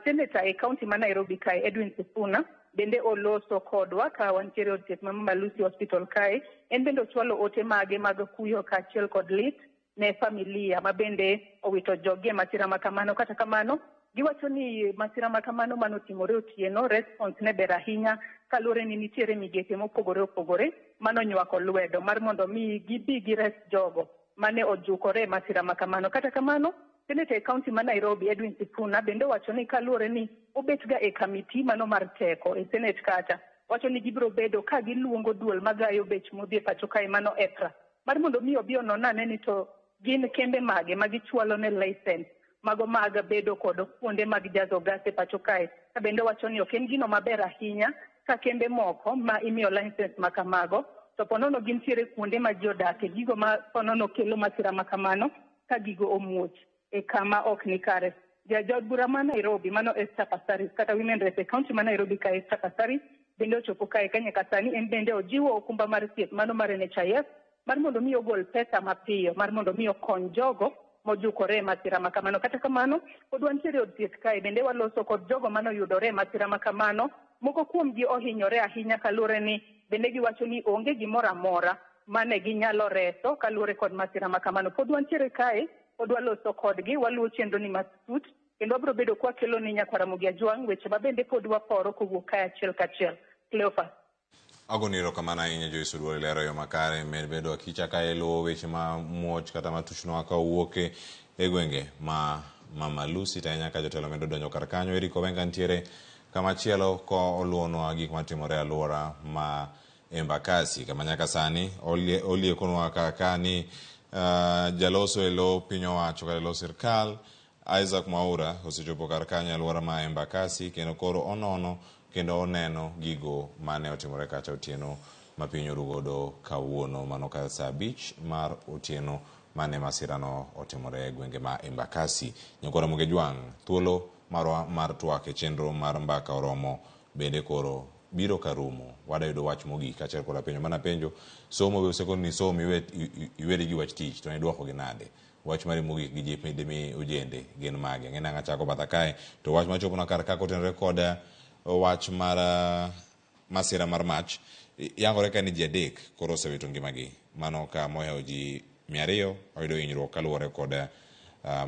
Senator e county ma Nairobi kae Edwin Sifuna bende oloso kodwa ka wantiere e od thieth ma Mama Lucy Hospital kae. En bende ochwalo ote mage mag kuyo kaachiel kod lit ne familia ma bende owito joggi e masira ma kamano. Kata kamano Giwacho ni masira ma kamano manotimore otieno, response ne ber ahinya kaluwore ni nitiere migepe mopogore opogore manonywako lwedo mar mondo mi gibi gires jogo mane ojukore e masira ma kamano. Kata kamano, Seneta e kaunti ma Nairobi Edwin Sifuna bende owacho ni kaluwore ni obet ga e kamiti mano mar teko e Senate kacha, wacho ni gibiro bedo ka giluongo duol magayo bech modhi e pacho kae mano EPRA mar mondo mi obi onon ane ni to gin kembe mage ma gichwalo ne license mago mag bedo kod kuonde mag jazo gas e pacho kae. Ka bende owacho ni ok en gino maber ahinya ka kembe moko ma imiyo license ma kamago to ponono gintiere kuonde ma ji odake, gigo ma ponono kelo masira ma kamano ka gigo omuoch e kama ok ni kare. Jaod bura ma Nairobi mano Esther Passaris kata Women Rep e kaunti ma Nairobi ka Esther Passaris bende ochopo kae ka nyaka sani en bende ojiwo okumba mar thieth mano mar NHIF mar mondo mi ogol pesa mapiyo mar mondo mi okony jogo mojukore e masira ma kamano. Kata kamano, pod wantiere e od thieth kae bende waloso kod jogo manoyudore e masira ma kamano. Moko kuomgi ohinyore ahinya kaluwore ni bende giwacho ni onge gimoro amora mane ginyalo reso kaluwore kod masira ma kamano. Pod wantiere kae, pod waloso kodgi, waluwo chenro ni matut kendo wabiro bedo kwakelo ni nyakwar Ramogi Ajwang' weche ma bende pod waporo kowuok kae achiel kachiel. Cleophas. Agoni erokamano ahinya Joyce Oduor ilero yo makare med bedo akicha ka iluwo weche ma muoch kata matuchnwa ka owuok e gwenge ma Mama Lucy to ahinya ka jotelo medo donjo kar kanyo. Eric Owenga nitiere kama chielo ko oluwonwa gik matimore e alwora ma Embakasi kama nyaka sani oliekonwa kaka ni jaloso e lo piny owacho kata e lo sirkal Isaac Mwaura osechopo kar kanyo e alwora ma Embakasi kendo koro onono kendo oneno gigo mane otimore kacha otieno ma piny oru godo kawuono mano kar saa 5 mar otieno mane masirano otimore e gwenge ma Embakasi. Nyakwar Ramogi Ajwang', thuolo marwa mar twak e chenro mar mbaka oromo bende koro biro karumo. Wada yudo wach mogik kaachiel koda penjo mana penjo somo be osekoni ni som iweri gi wach tich to ne idwoko gi nade? Wach mari mogik gi jip midimi ojende gin mage? Ng'e nang'a chako batha kae to wach machopona kar ka kotenore kod wach mar masira mar mach yangore ka ni ji 3 koro osewito ngimagi. Mano ka mohewo ji 200 oyudo hinyruok kaluwore kod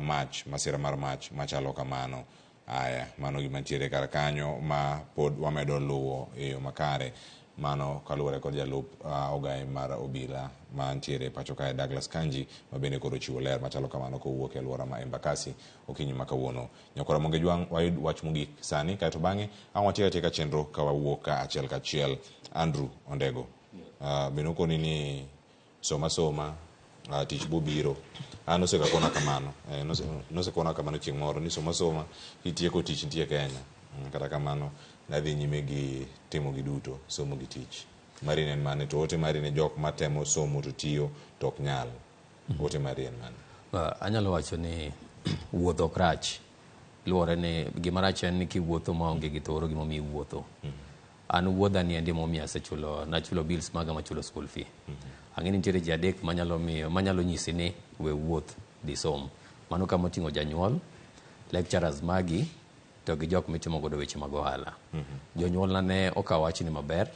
mach, masira mar mach machalo kamano. Aya, mano gima nitiere kar kanyo ma pod wamedo luwo e yo makare. Mano kaluwore kod jalup ogaye mar obila mantiere pacho kae Douglas Kanji ma bende koro ochiwo ler machalo kamano kowuok e alwora ma Embakasi okinyi ma kawuono. Nyakwar Ramogi Ajwang' wayud wach mogik sani kaeto bang'e ang' watiek atieka chenro ka wawuok ka achiel kachiel. Andrew Ondego, bende okoni ni soma soma tich bobiro. An osekakona kamano. Nosekona kamano chieng' moro ni soma soma kitieko tich nitie Kenya. Kata kamano nadhi nyime gi timo gi duto, somo gi tich. Mari ne en mane to ote mari ne jok matemo somo to tiyo to ok nyal. Ote mari en mane? Anyalo wacho ni wuoth ok rach. Luwore ni gima rach en ni kiwuotho maonge gi thoro gimomiyo iwuotho. An wuodha ni endi momiyo asechulo, nachulo bills maga machulo school fee. Ang'e ni nitiere ji 3 manyalo miyo, manyalo nyisi ni we wuoth dhi som. Mano kama oting'o janyuol, lecturers magi to gi jok mitimo godo weche mag ohala. Jonyuolna ne okawo wachni maber.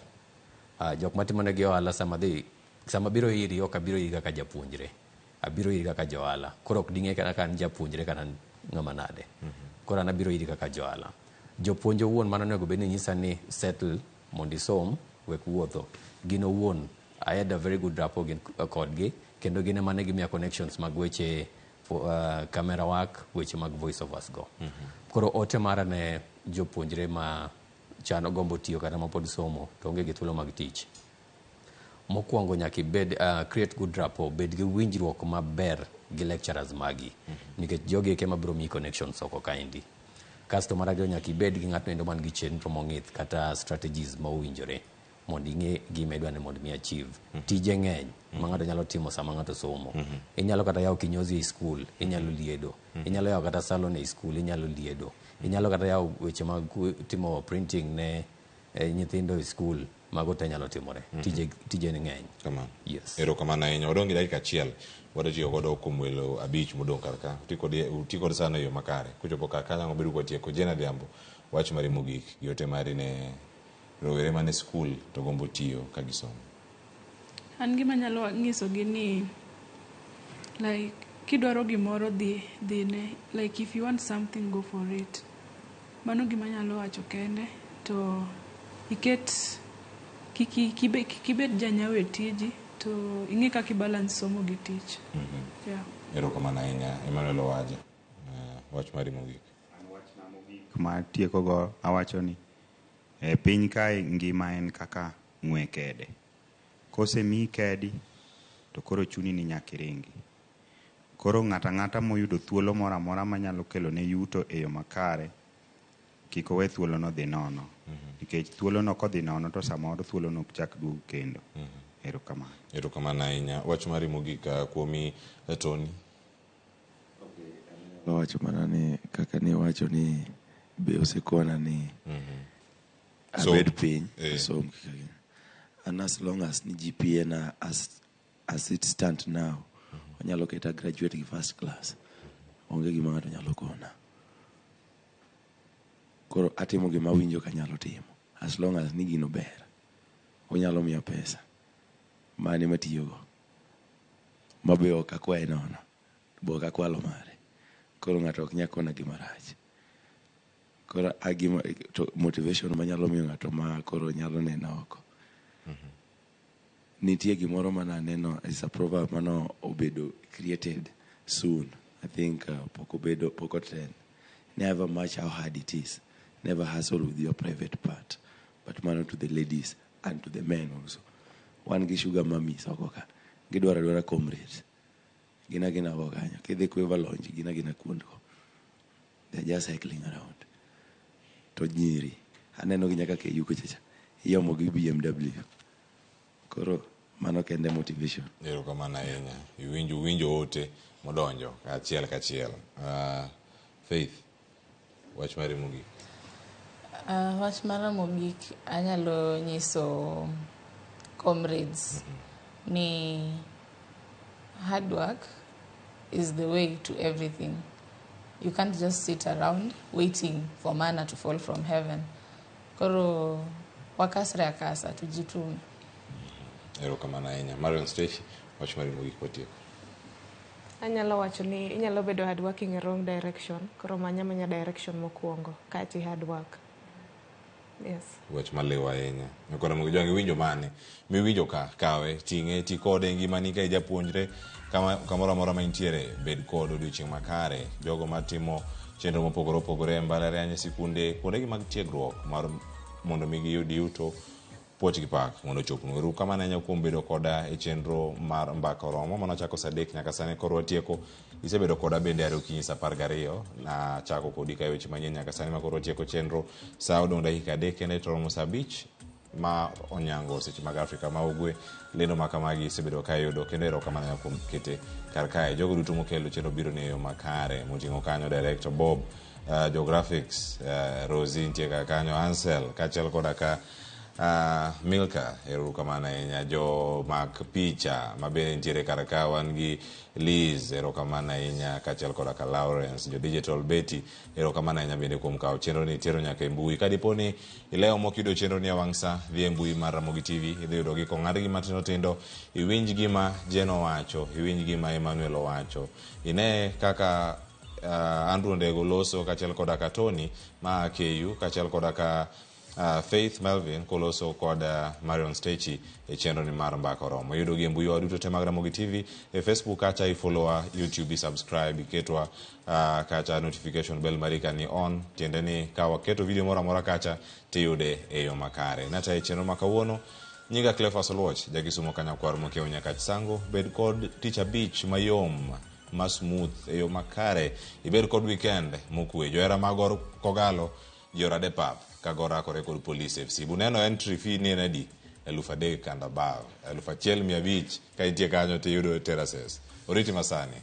Jok matimonegi ohala sama dhi, sama biro iri ok abiro iri kaka japuonjre. Abiro iri kaka johala. Koro ok ding'e kata ka an japuonjre kata ng'ama nade. Koro an abiro iri kaka johala. Jopuonj owuon mano onego bed ni nyisa ni settle mondo isom, wek wuotho. Gin owuon, I had a very good rapport kodgi, kendo gin ema ne gimiya connections mag weche camera work, weche mag voice overs go. Koro ote mara ne jopuonjre ma chano gombo tiyo kata ma pod somo to onge gi thuolo mag tich. Mokwongo nyaka ibed create good rapport, bed gi winjruok maber gi lecturers magi. Nikech jogi eke mabiro miyi connections oko kaendi. Kasto mar ariyo nyaka ibed gi ng'atno endo man gi chenro mong'ith kata strategies ma owinjore mondo ing'e gima idwa ni mondo mi achieve. Tije ng'eny ma ng'ato nyalo timo sama ng'ato somo. Inyalo kata yawo kinyozi e school, inyalo liedo. Inyalo yawo kata salon e school, inyalo liedo. Inyalo kata yawo weche mag timo printing ne nyithindo e school, mago te nyalo timore. Tije ni ng'eny. Kamano. Yes. Erokamano ahinya. Wadong' gi dakika achiel. Wadwa godo kuom welo 5 modong' kar ka. Uti kod sano e yo makare. Kochopo kar ka ang' wabedo kwatieko. Jane Adhiambo, wach mari mogik gi ote mari ne rowere mane skul to gombo tiyo ka gisomo. An gima anyalo nyisogi ni like Kidwaro gimoro dhi dhine. Like if you want something go for it. Mano gima anyalo wacho kende to iket kik ibed janyawo e tiji to ing'e kaka i balance somo gi tich. Yeah. Erokamano ahinya Emmanuel Owaja. Wach mari mogik. Ma tiekogo awacho ni e piny kae ngima en kaka ng'we kede. Kosemiyi kedi to koro chuni ni nyaka iringi. Koro ng'ato ang'ata moyudo thuolo moro amora manyalo kelo ne yuto e yo makare, kik owe thuolono dhi nono. Nikech thuolono kodhi nono to samoro thuolono ok chak duog kendo. Erokamano. Erokamano ahinya. Wach mari mogik kuomi Tony. Anyalo wacho mana ni kaka niwacho ni be osekona ni abed piny asom kaka gin. And as long as ni GPA na as it stand now, onyalo keta graduate gi first class. Onge gima ng'ato nyalo kona. Koro atimo gima awinjo kanyalo timo. As long as ni gino ber. Onyalo miya pesa. Mane matiyogo. Mabe ok akwaye nono. Be ok akwalo mare. Koro ng'ato ok nyal kona gima rach. Koro agima to motivation manyalo miyo ng'ato ma koro nyalo neno oko. Nitie gimoro mane aneno is a proverb mano obedo created soon. I think pok obedo pok otrend. Never much how hard it is. Never hustle with your private part. But mano to the ladies and to the men also. Wan gi sugar mummies oko ka. Gidwaro adwara comrades. Gin agina oko kanyo. Kidhi Quiver Lounge, gin agina kuondgo. They're just cycling around. To nyiri, aneno gi nyaka KU kucha cha. Iomo gi BMW. Koro mano kende motivation. Erokamano ahinya. Iwinjo winjo ote modonjo achiel kachiel. Faith, wach mari mogik. Wach mara mogik anyalo nyiso comrades ni hard work is the way to everything. You can't just sit around waiting for manna to fall from heaven. Koro wakasre akasa tujitume. Erokamano ahinya. Marion Stacy, wach mari mogik watieko. Anyalo wacho ni inyalo bedo hard working e wrong direction. Koro manya manya direction mokwongo kaeto i hard work. Yes. Wach maliw ahinya. Koro Ramogi iwinjo mane? Miwinjo ka kawe, ting'e, ti kode e ngimani ka ijapuonjre kamoro amora ma intiere, bed kod odiochieng' makare. Jogo matimo chenro mopogore opogore e mbalariany, e sikunde, kuondegi mag tiegruok mar mondo mi giyud yuto puoch gi pak mondo ochopnu. Erokamano ahinya kuom bedo koda e chenro mar Mbaka Oromo mane wachako saa 3 nyaka sani koro watieko. Isebedo koda bende are okinyi saa 12 nachako kodi ka weche manyien nyaka sani ma koro watieko chenro. Saa odong' dakika 3 kende to romo saa 5 ma onyango seche mag Afrika ma Ugwe. Lendo ma kamagi isebedo ka iyudo kendo erokamano ahinya kuom kete kar kae. Jogo duto mokelo chenro biro ni e yo makare moting'o kanyo Director Bob, jo graphics, Rosie nitie kar kanyo, Ansel kaachiel koda ka Milka, erokamano ahinya. Jo mak picha mabende nitiere kar ka wan gi Liz, erokamano ahinya kaachiel koda ka Lawrence, jo digital Betty, erokamano ahinya bende kuom kawo chenro ni tero nyaka e mbui. Ka dipo ni ilewo mok iyudo chenro ni e wang' sa, dhi e mbui mar Ramogi TV, idhi yudo gi kong'adgi matindo tindo, iwinj gima Jen owacho, iwinj gima Emmanuel owacho, ine kaka Andrew Ndego loso kaachiel koda ka Tony ma KU kaachiel koda ka Faith Melvin koloso kod Marion Stechi e chenro ni mar Mbaka Oromo. Iyudo gi e mbui wa duto te mag Ramogi TV, e Facebook kacha ifollowa, YouTube i subscribe, iketwa kacha notification bell mari ka ni on, tiende ni ka waketo video moro amora kacha tiyude e yo makare. Natayo e chenro ma kawuono, nyinga Cleophas Oluoch, jakisumo kanyakwar mokiewo Nyakach Sango, bed kod tich abich mayom ma smooth e yo makare, ibed kod weekend mokwe. Johera mag Gor Kogalo jiorade pap ka gorakore kod Police FC. Buneno entry fee ni en adi? 3000 and above. 1500 ka intie kanyo tiyudo terraces. Oriti masani.